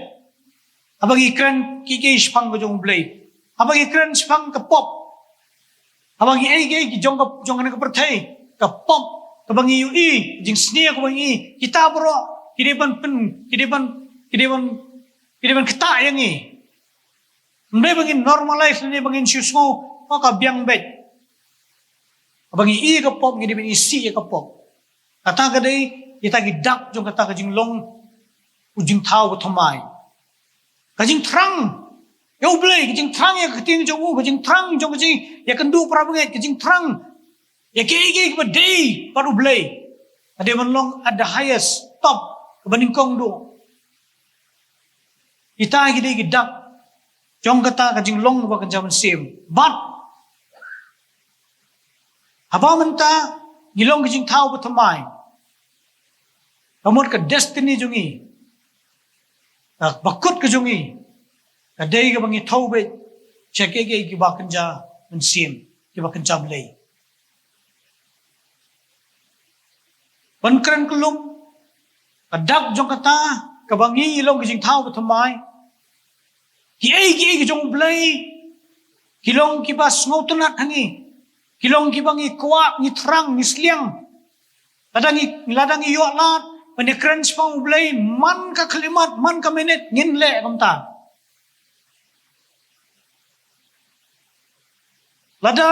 Haba ngi kren kiei kiei shaphang ka jong u Blei. Haba ngi kren shaphang ka pop. Haba ngi ïohi kiei kiei ki jong ka, jong kane ka pyrthei. Ka pop, kaba ngi ïohi, jingsniew kaba ngi ïohi. Kita baroh, ki dei ban pyn, ki dei ban, ki dei ban, ki dei ban ktah ïa ngi. Ym dei ba ngin normalize, ym dei ba ngin shu sngew, oh, ka biang beit. Haba ngi ïohi ka pop, ngi dei ban isih ïa ka pop. Kata ka dei, kita ki dak jong kata ka jinglong u jingthaw bathymmai. Ka jingthrang ïa u Blei, ka jingthrang ïa ka ktien jong u, ka jingthrang jong ka jing, ïa ka kynduh para bangeit, ka jingthrang ïa kiei kiei kiba dei bad u Blei. Ka dei ban long at the highest, top, kaba nyngkong duh. Kita ki dei ki dak jong kata ka jinglong ba kynja mynsiem. Bad haba mynta ngi long ki jingthaw bathymmai, ka mut ka destiny jong ngi, ka bakut ka jong ngi, ka dei kaba ngi thew beit sha kiei kiei kiba kynja mynsiem, kiba kynja Blei. Ban kren kyllup, ka dak jong kata, kaba ngi long ki jingthaw bathymmai. Kiei kiei ki jong u Blei, ki long kiba sngewtynnat ha ngi. Ki long kiba ngi kwah, ngi thrang, ngi sliang. Lada ngi, lada ngi ïoh lad ban ïakren shaphang u Blei, man ka khyllipmat, man ka minit, ngin leh kumta. Lada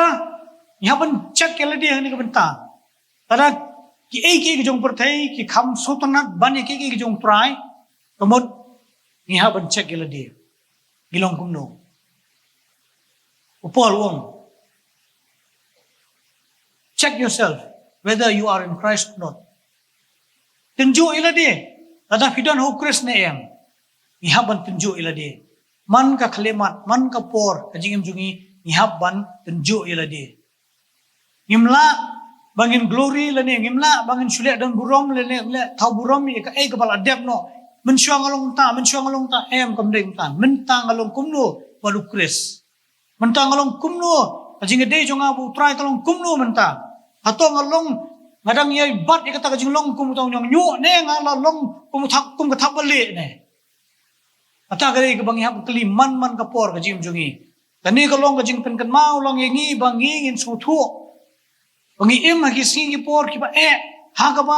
ngi hap ban check ïa lade ha kane ka bynta. Lada kiei kiei ki jong pyrthei ki kham sngewtynnat ban ïa kiei kiei ki jong u Trai, ka mut ngi hap ban check ïa lade. Ngi long kumno? U Paul u ong, check yourself whether you are in Christ or not. Tynjuh ïa lade, lada phi don ha u Khrist ne em. Ngi hap ban tynjuh ïa lade. Man ka khyllipmat, man ka por, ka jingim jong ngi, ngi hap ban tynjuh ïa lade. Ngim lah ba ngin glory lane, ngim lah ba ngin shu leh don burom lane, leh thaw burom ïa kaei kaba la dep noh. Mynshuwa nga long kumta, mynshuwa nga long kumta, em, kam dei kumta. Mynta nga long kumno bad u Khrist? Mynta nga long kumno? Ka jingïadei jong nga bad u Trai ka long kumno mynta? Hato nga long, nga dang ïai bat ïa kata ka jinglong kum uta u ñiangñuh ne nga la long kum u thap, kum ka thap balieh ne? Kata ka dei kaba ngi hap kylli man man ka por ka jingim jong ngi. Kane ka long ka jingpynkynmaw lang ïa ngi ba ngi ngin sngewthuh ba ngi im ha ki sngi ki por kiba eh, ha kaba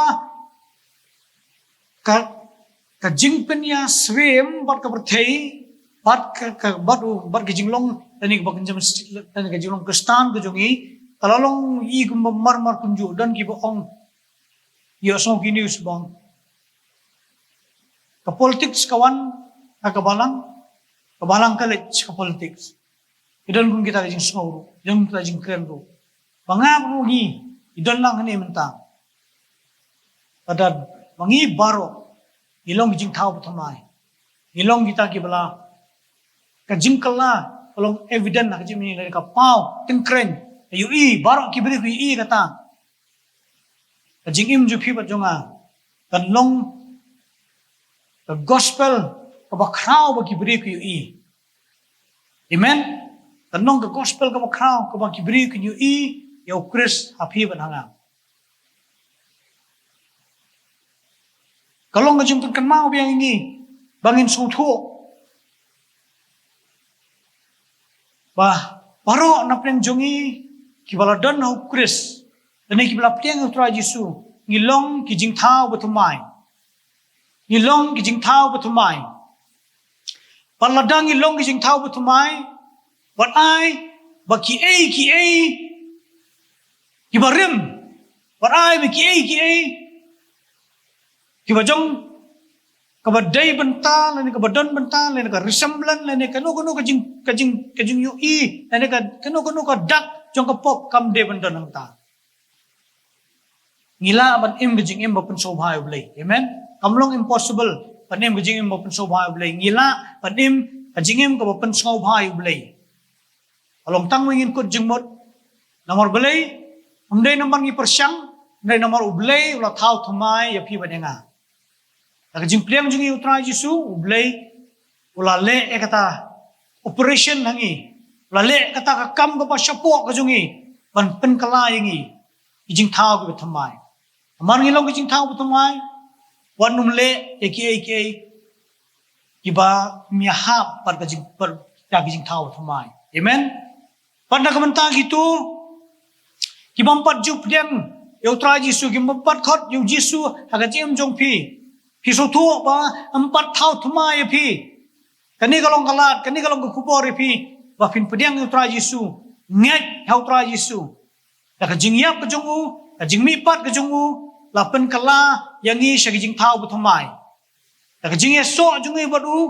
ka, ka jingpynïasyriem bad ka pyrthei, bad ka, ka, bad u, bad ka jinglong, lane ka, bad ka jingim, lane ka jinglong Khristan ka jong ngi, ka la long i kumba marmar kumjuh, don kiba ong, ïohsngew ki news ba ong, ka politics ka wan ha ka balang, ka balang ka leit sha ka politics. Ki don kum kita ka jingsngew ruh, ki don kum kita ka jingkren ruh. Ba nga bad ngi, ngi don lang hangne mynta. Lada ma ngi baroh ngi long ki jingthaw bathymmai, ngi long kita kiba la, ka jingkylla ka long evident ha ka jingim, lane ka paw tyngkrein, ka ïohi, baroh ki briew ki ïohi kata. Ka jingim jong phi bad jong nga kan long ka gospel kaba khraw ba ki briew ki ïohi. Amen. Kan long ka gospel kaba khraw kaba ki briew ki ïohi ïa u Khrist ha phi bad ha nga. Ka long ka jingpynkynmaw biang ïa ngi ba ngin sngewthuh ba baroh na pdeng jong ngi kiba la don ha u Khrist, lane kiba la pdiang ïa u Trai Jisu, ngi long ki jingthaw bathymmai. Ngi long ki jingthaw bathymmai. Bad lada ngi long ki jingthaw bathymmai, wat ai ba kiei kiei kiba rim, wat ai ba kiei kiei kiba jong, kaba dei bynta, lane kaba don bynta, lane ka resemblan, lane kano kano ka jing, ka jing, ka jingïohi, lane ka, kano kano ka dak jong ka pop kam dei ban don hangta. Ngi lah ban im ka jingim ba pynsngewbha ïa u Blei. Amen. Kam long impossible ban im ka jingim ba pynsngewbha ïa u Blei. Ngi lah ban im ka jingim kaba pynsngewbha ïa u Blei. Ka long tang ba ngin kut jingmut. Namar balei? Ym dei namar ngi pyrshang, ym dei namar u Blei u la thaw thymmai ïa phi bad ïa nga. Da ka jingpdiang jong ngi ïa u Trai Jisu, u Blei u la leh ïa kata operation ha ngi. U la leh kata ka kam kaba shapoh ka jong ngi ban pynkylla ïa ngi ki jingthaw kiba thymmai. Namar ngi long ki jingthaw bathymmai, wat nym leh ïa kiei kiei kiba ym ïahap bad ka jing, bad ka jingthaw bathymmai. Amen. Bad na ka bynta kito ki bym pat ju pdiang ïa u Trai Jisu, ki bym pat khot ïa u Jisu ha ka jingim jong phi, phi sngewthuh ba ym pat thaw thymmai ïa phi. Kane ka long ka lad, kane ka long ka khubor ïa phi, ba phin pdiang ïa u Trai Jisu, ngeit ha u Trai Jisu. Da ka jingïap ka jong u, ka jingmihpat ka jong u, la pynkylla ïa ngi sha ka jingthaw bathymmai. Da ka jingïasoh jong ngi bad u,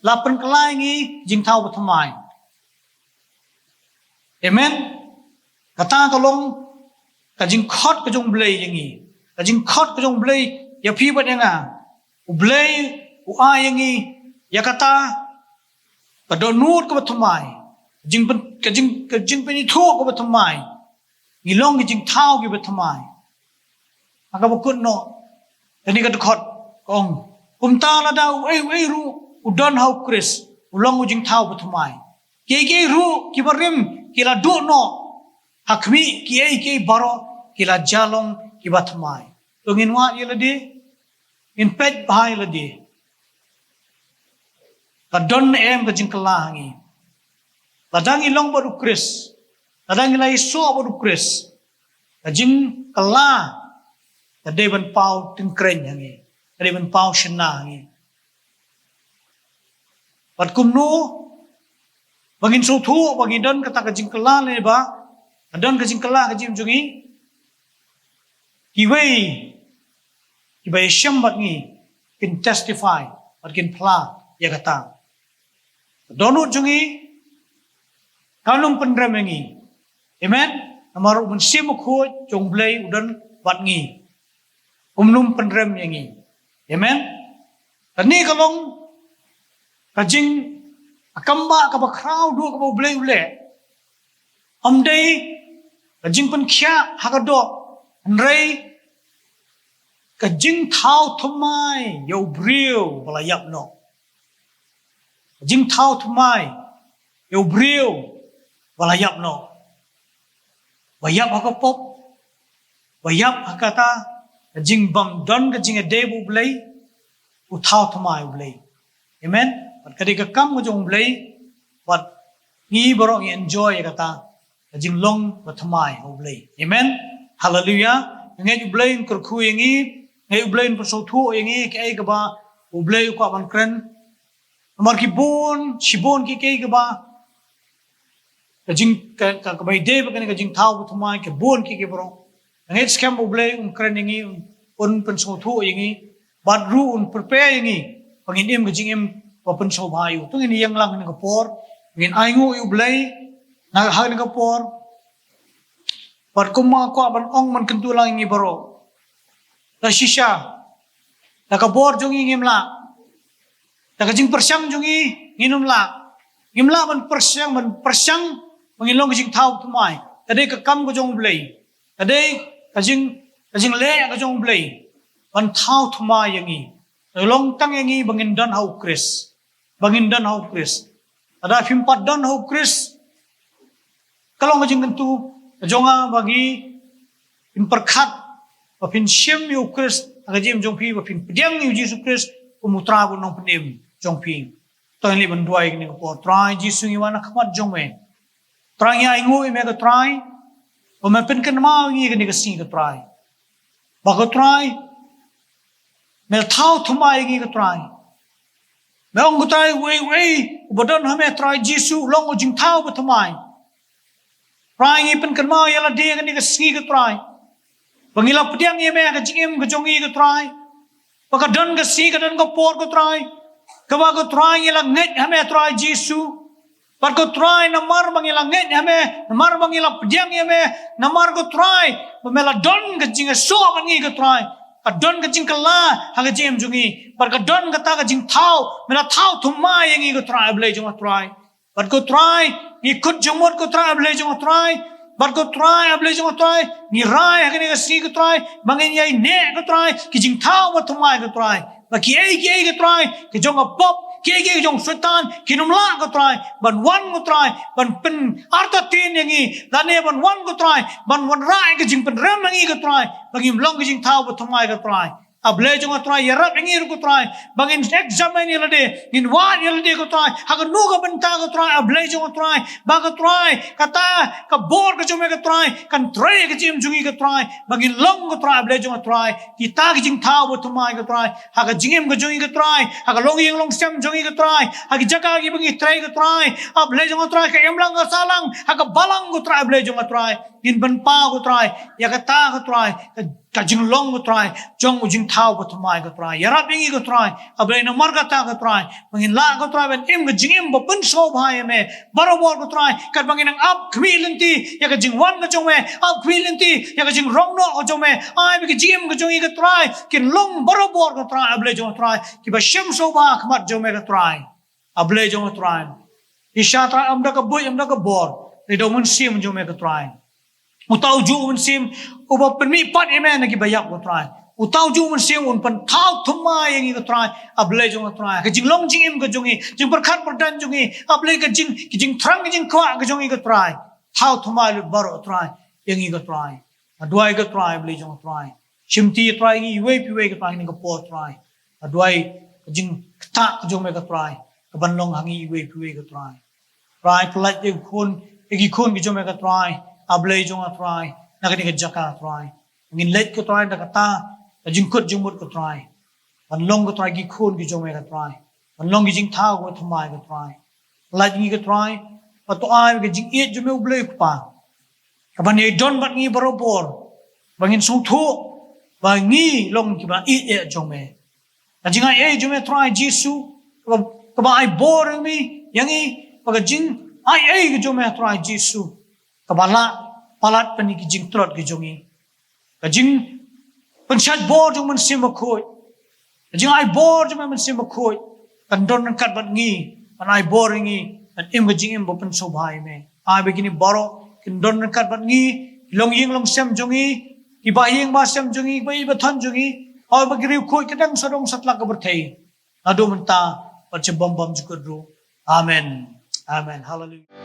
la pynkylla ïa ngi jingthaw bathymmai. Amen. Kata ka long ka jingkhot ka jong u Blei ïa ngi. Ka jingkhot ka jong u Blei ïa phi bad ïa nga. U Blei u ai ïa ngi ïa kata ka dohnud kaba thymmai. Jingpyn, ka jing, ka jingpynithuh kaba thymmai. Ngi long ki jingthaw kiba thymmai. Ha kaba kut noh, kane ka dkhot ka ong, kumta lada uei uei ruh u don ha u Khrist, u long u jingthaw bathymmai. Kiei kiei ruh kiba rim ki la duh noh, ha khmih kiei kiei baroh ki la jia long kiba thymmai. To ngin wad ïa lade, ngin peit bha ïa lade. Ka don ne em ka jingkylla ha ngi? Lada ngi long bad u Khrist, lada ngi la ïasoh bad u Khrist, ka jingkylla ka dei ban paw tyngkreiñ ha ngi, ka dei ban paw shynna ha ngi. Bad kumno ba ngin sngewthuh ba ngi don kata ka jingkylla, lane ba ka don ka jingkylla ha ka jingim jong ngi? Kiwei kiba ïashem bad ngi kin testify bad kin phla ïa kata. Dohnud jong ngi kan ym pynrem ïa ngi. Amen. Namar u Mynsiem Bakhuid jong u Blei u don bad ngi, um nym pynrem ïa ngi. Amen. Kane ka long ka jing, ka kam ba kaba khraw duh kaba u Blei u leh. Ym dei ka jingpynkhiah ha ka doh, hynrei ka jingthaw thymmai ïa u briew ba la ïap noh. Ka jingthaw thymmai ïa u briew ba la ïap noh, ba ïap ha ka pop, ba ïap ha kata ka jingbym don ka jingïadei bad u Blei. U thaw thymmai u Blei. Amen. Bad ka dei ka kam ka jong u Blei, bad ngi baroh ngi enjoy ïa kata ka jinglong bathymmai ha u Blei. Amen. Haleluia. Ngeit u Blei un kyrkhu ïa ngi, ngeit u Blei un pynsngewthuh ïa ngi kaei kaba u Blei u kwah ban kren. Namar ki bun, shibun kiei kiei kiba ka jing, ka, ka, kaba ïadei bad kane ka jingthaw bathymmai, ki bun kiei kiei baroh. Ngeit skhem u Blei un kren ïa ngi, un, un pynsngewthuh ïa ngi, bad ruh un prepare ïa ngi ba ngin im ka jingim ba pynsngewbha ïa u. To ngin ïeng lang ha kane ka por, ngin ainguh ïa u Blei ha kane ka por. Bad kumba nga kwah ban ong, ban kyntu lang ïa ngi baroh, da shisha, da ka bor jong ngi ngim lah, da ka jingpyrshang jong ngi ngin ym lah. Ngim lah ban pyrshang, ban pyrshang ba ngin long ka jingthaw thymmai. Ka dei ka kam ka jong u Blei, ka dei ka jing, ka jingleh ka jong u Blei ban thaw thymmai ïa ngi. Ka long tang ïa ngi ba ngin don ha u Khrist, ba ngin don ha u Khrist. Lada phim pat don ha u Khrist, ka long ka jingkyntu ka jong nga ba ngi, phin pyrkhat ba phin shim ïa u Khrist ha ka jingim jong phi, ba phin pdiang ïa u Jisu Khrist kum u Trai bad u Nongpynim jong phi. To ngin leit ban duwai kane ka por. Trai Jisu, ngi wan ha khmat jong me. Trai, ngi ainguh ïa me ko Trai, Ba me pynkynmaw ïa ngi kane ka sngi ko Trai. Ba ko Trai, me la thaw thymmai ïa ngi ko Trai. Me ong ko Trai, uei uei uba don ha me Trai Jisu u long u jingthaw bathymmai. Trai, ngi pynkynmaw ïa lade kane ka sngi ko Trai. Ba ngi la pdiang ïa me ha ka jingim ka jong ngi ko Trai. Ba ka don ka sngi ka don ka por ko Trai. Kaba ko Trai ngi la ngeit ha me Trai Jisu. Bad ko Trai namar ba ngi la ngeit ha me, namar ba ngi la pdiang ïa me, namar ko Trai ba me la don ka jingïasoh bad ngi ko Trai. Ka don ka jingkylla ha ka jingim jong ngi. Bad ka don kata ka jingthaw, me la thaw thymmai ïa ngi ko Trai, A Blei jong nga Trai. Bad ko Trai, ngi kut jingmut ko Trai, A Blei jong nga Trai. Bad ko Trai, A Blei jong nga Trai, ngi rai ha kane ka sngi ko Trai ba ngin ïai neh ko Trai ki jingthaw bathymmai ko Trai. Ba kiei kiei ko Trai ki jong ka pop, kiei kiei ki jong Soitan, kin ym lah ko Trai ban wan ko Trai ban pynartatien ïa ngi, lane ban wan ko Trai ban wanrah ïa ka jingpynrem ïa ngi ko Trai, ba ngim long ki jingthaw bathymmai ko Trai. A Blei jong nga Trai, ïarap ïa ngi ruh ko Trai ba ngin examine ïa lade, ngin wad ïa lade ko Trai, ha kano ka bynta ko Trai, A Blei jong nga Trai, ba ko Trai kata ka bor ka jong me ko Trai kan trei ha ka jingim jong ngi ko Trai, ba ngin long ko Trai, A Blei jong nga Trai, kita ki jingthaw bathymmai ko Trai ha ka jingim ka jong ngi ko Trai, ha ka longïing longsem jong ngi ko Trai, ha ki jaka kiba ngi trei ko Trai, A Blei jong nga Trai, ka imlang ka sahlang, ha ka balang ko Trai, A Blei jong nga Trai, ngin pynpaw ko Trai ïa kata ko Trai, ka ka jinglong ko Trai jong u jingthaw bathymmai ko Trai. Ïarap ïa ngi ko Trai, A Blei, namar kata ko Trai ba ngin lah ko Trai ban im ka jingim ba pynsngewbha ïa me barabor ko Trai, katba ngin nang ap khmih lynti ïa ka jingwan ka jong me, ap khmih lynti ïa ka jingrong noh ka jong me. Ai ba ka jingim ka jong ngi ko Trai kin long barabor ko Trai, A Blei jong nga Trai, kiba shim sngewbha ha khmat jong me ko Trai, A Blei jong nga Trai. Isha Trai, ym da ka buit, ym da ka bor, hynrei da u Mynsiem jong me ko Trai. Uta ujuh u Mynsiem uba pynmihpat ïa me na kiba ïap ko Trai. Uta ujuh u Mynsiem un pynthaw thymmai ïa ngi ko Trai, A Blei jong nga Trai, ka jinglong jingim ka jong ngi, jingpyrkhat pyrdaiñ jong ngi, A Blei, ka jing, ka jingthrang ka jingkwah ka jong ngi ko Trai. Thaw thymmai lut baroh Trai ïa ngi ko Trai. Nga duwai ko Trai, A Blei jong nga Trai, shimti Trai ïa ngi iwei pa iwei ko Trai ha kane ka por Trai. Nga duwai ka jingktah ka jong me ko Trai ka ban long ha ngi iwei pa iwei ko Trai. Trai, pyllait ïa ki khun, ïa ki khun ki jong me ko Trai, A Blei jong nga Trai, na kane ka jaka Trai. Ngin leit ko Trai da kata ka jingkut jingmut ko Trai, ban long ko Trai ki khun ki jong me ko Trai, ban long ki jingthaw bathymmai ko Trai. Pyllait ïa ngi ko Trai, bad to ai ka jingïeit jong me U Blei U Kpa ka ban ïai don bad ngi barabor, ba ngin sngewthuh ba ngi long kiba ïeit ïa jong me. Ka jingai ei jong me Trai Jisu kaba, kaba ai bor ïa ngi, ïa ngi, ba ka jingai ei ka jong me Trai Jisu kaba lah palat pat ïa ki jingtlot ki jong ngi. Ka jingpynshait bor jong Mynsiem Bakhuid, ka jingai bor jong me Mynsiem Bakhuid kan don ryngkat bad ngi, kan ai bor ïa ngi, kan im ka jingim ba pynsngewbha ïa me. Ai ba kine baroh kin don ryngkat bad ngi, ki longïing longsem jong ngi, ki bahaïing bahasem jong ngi, ki ba ïeit ba thon jong ngi, ai ba ki riewkhuid ki dang sawdong satlak ka pyrthei, naduh mynta bad sha bym bymjukut ruh. Amen. Amen. Haleluya.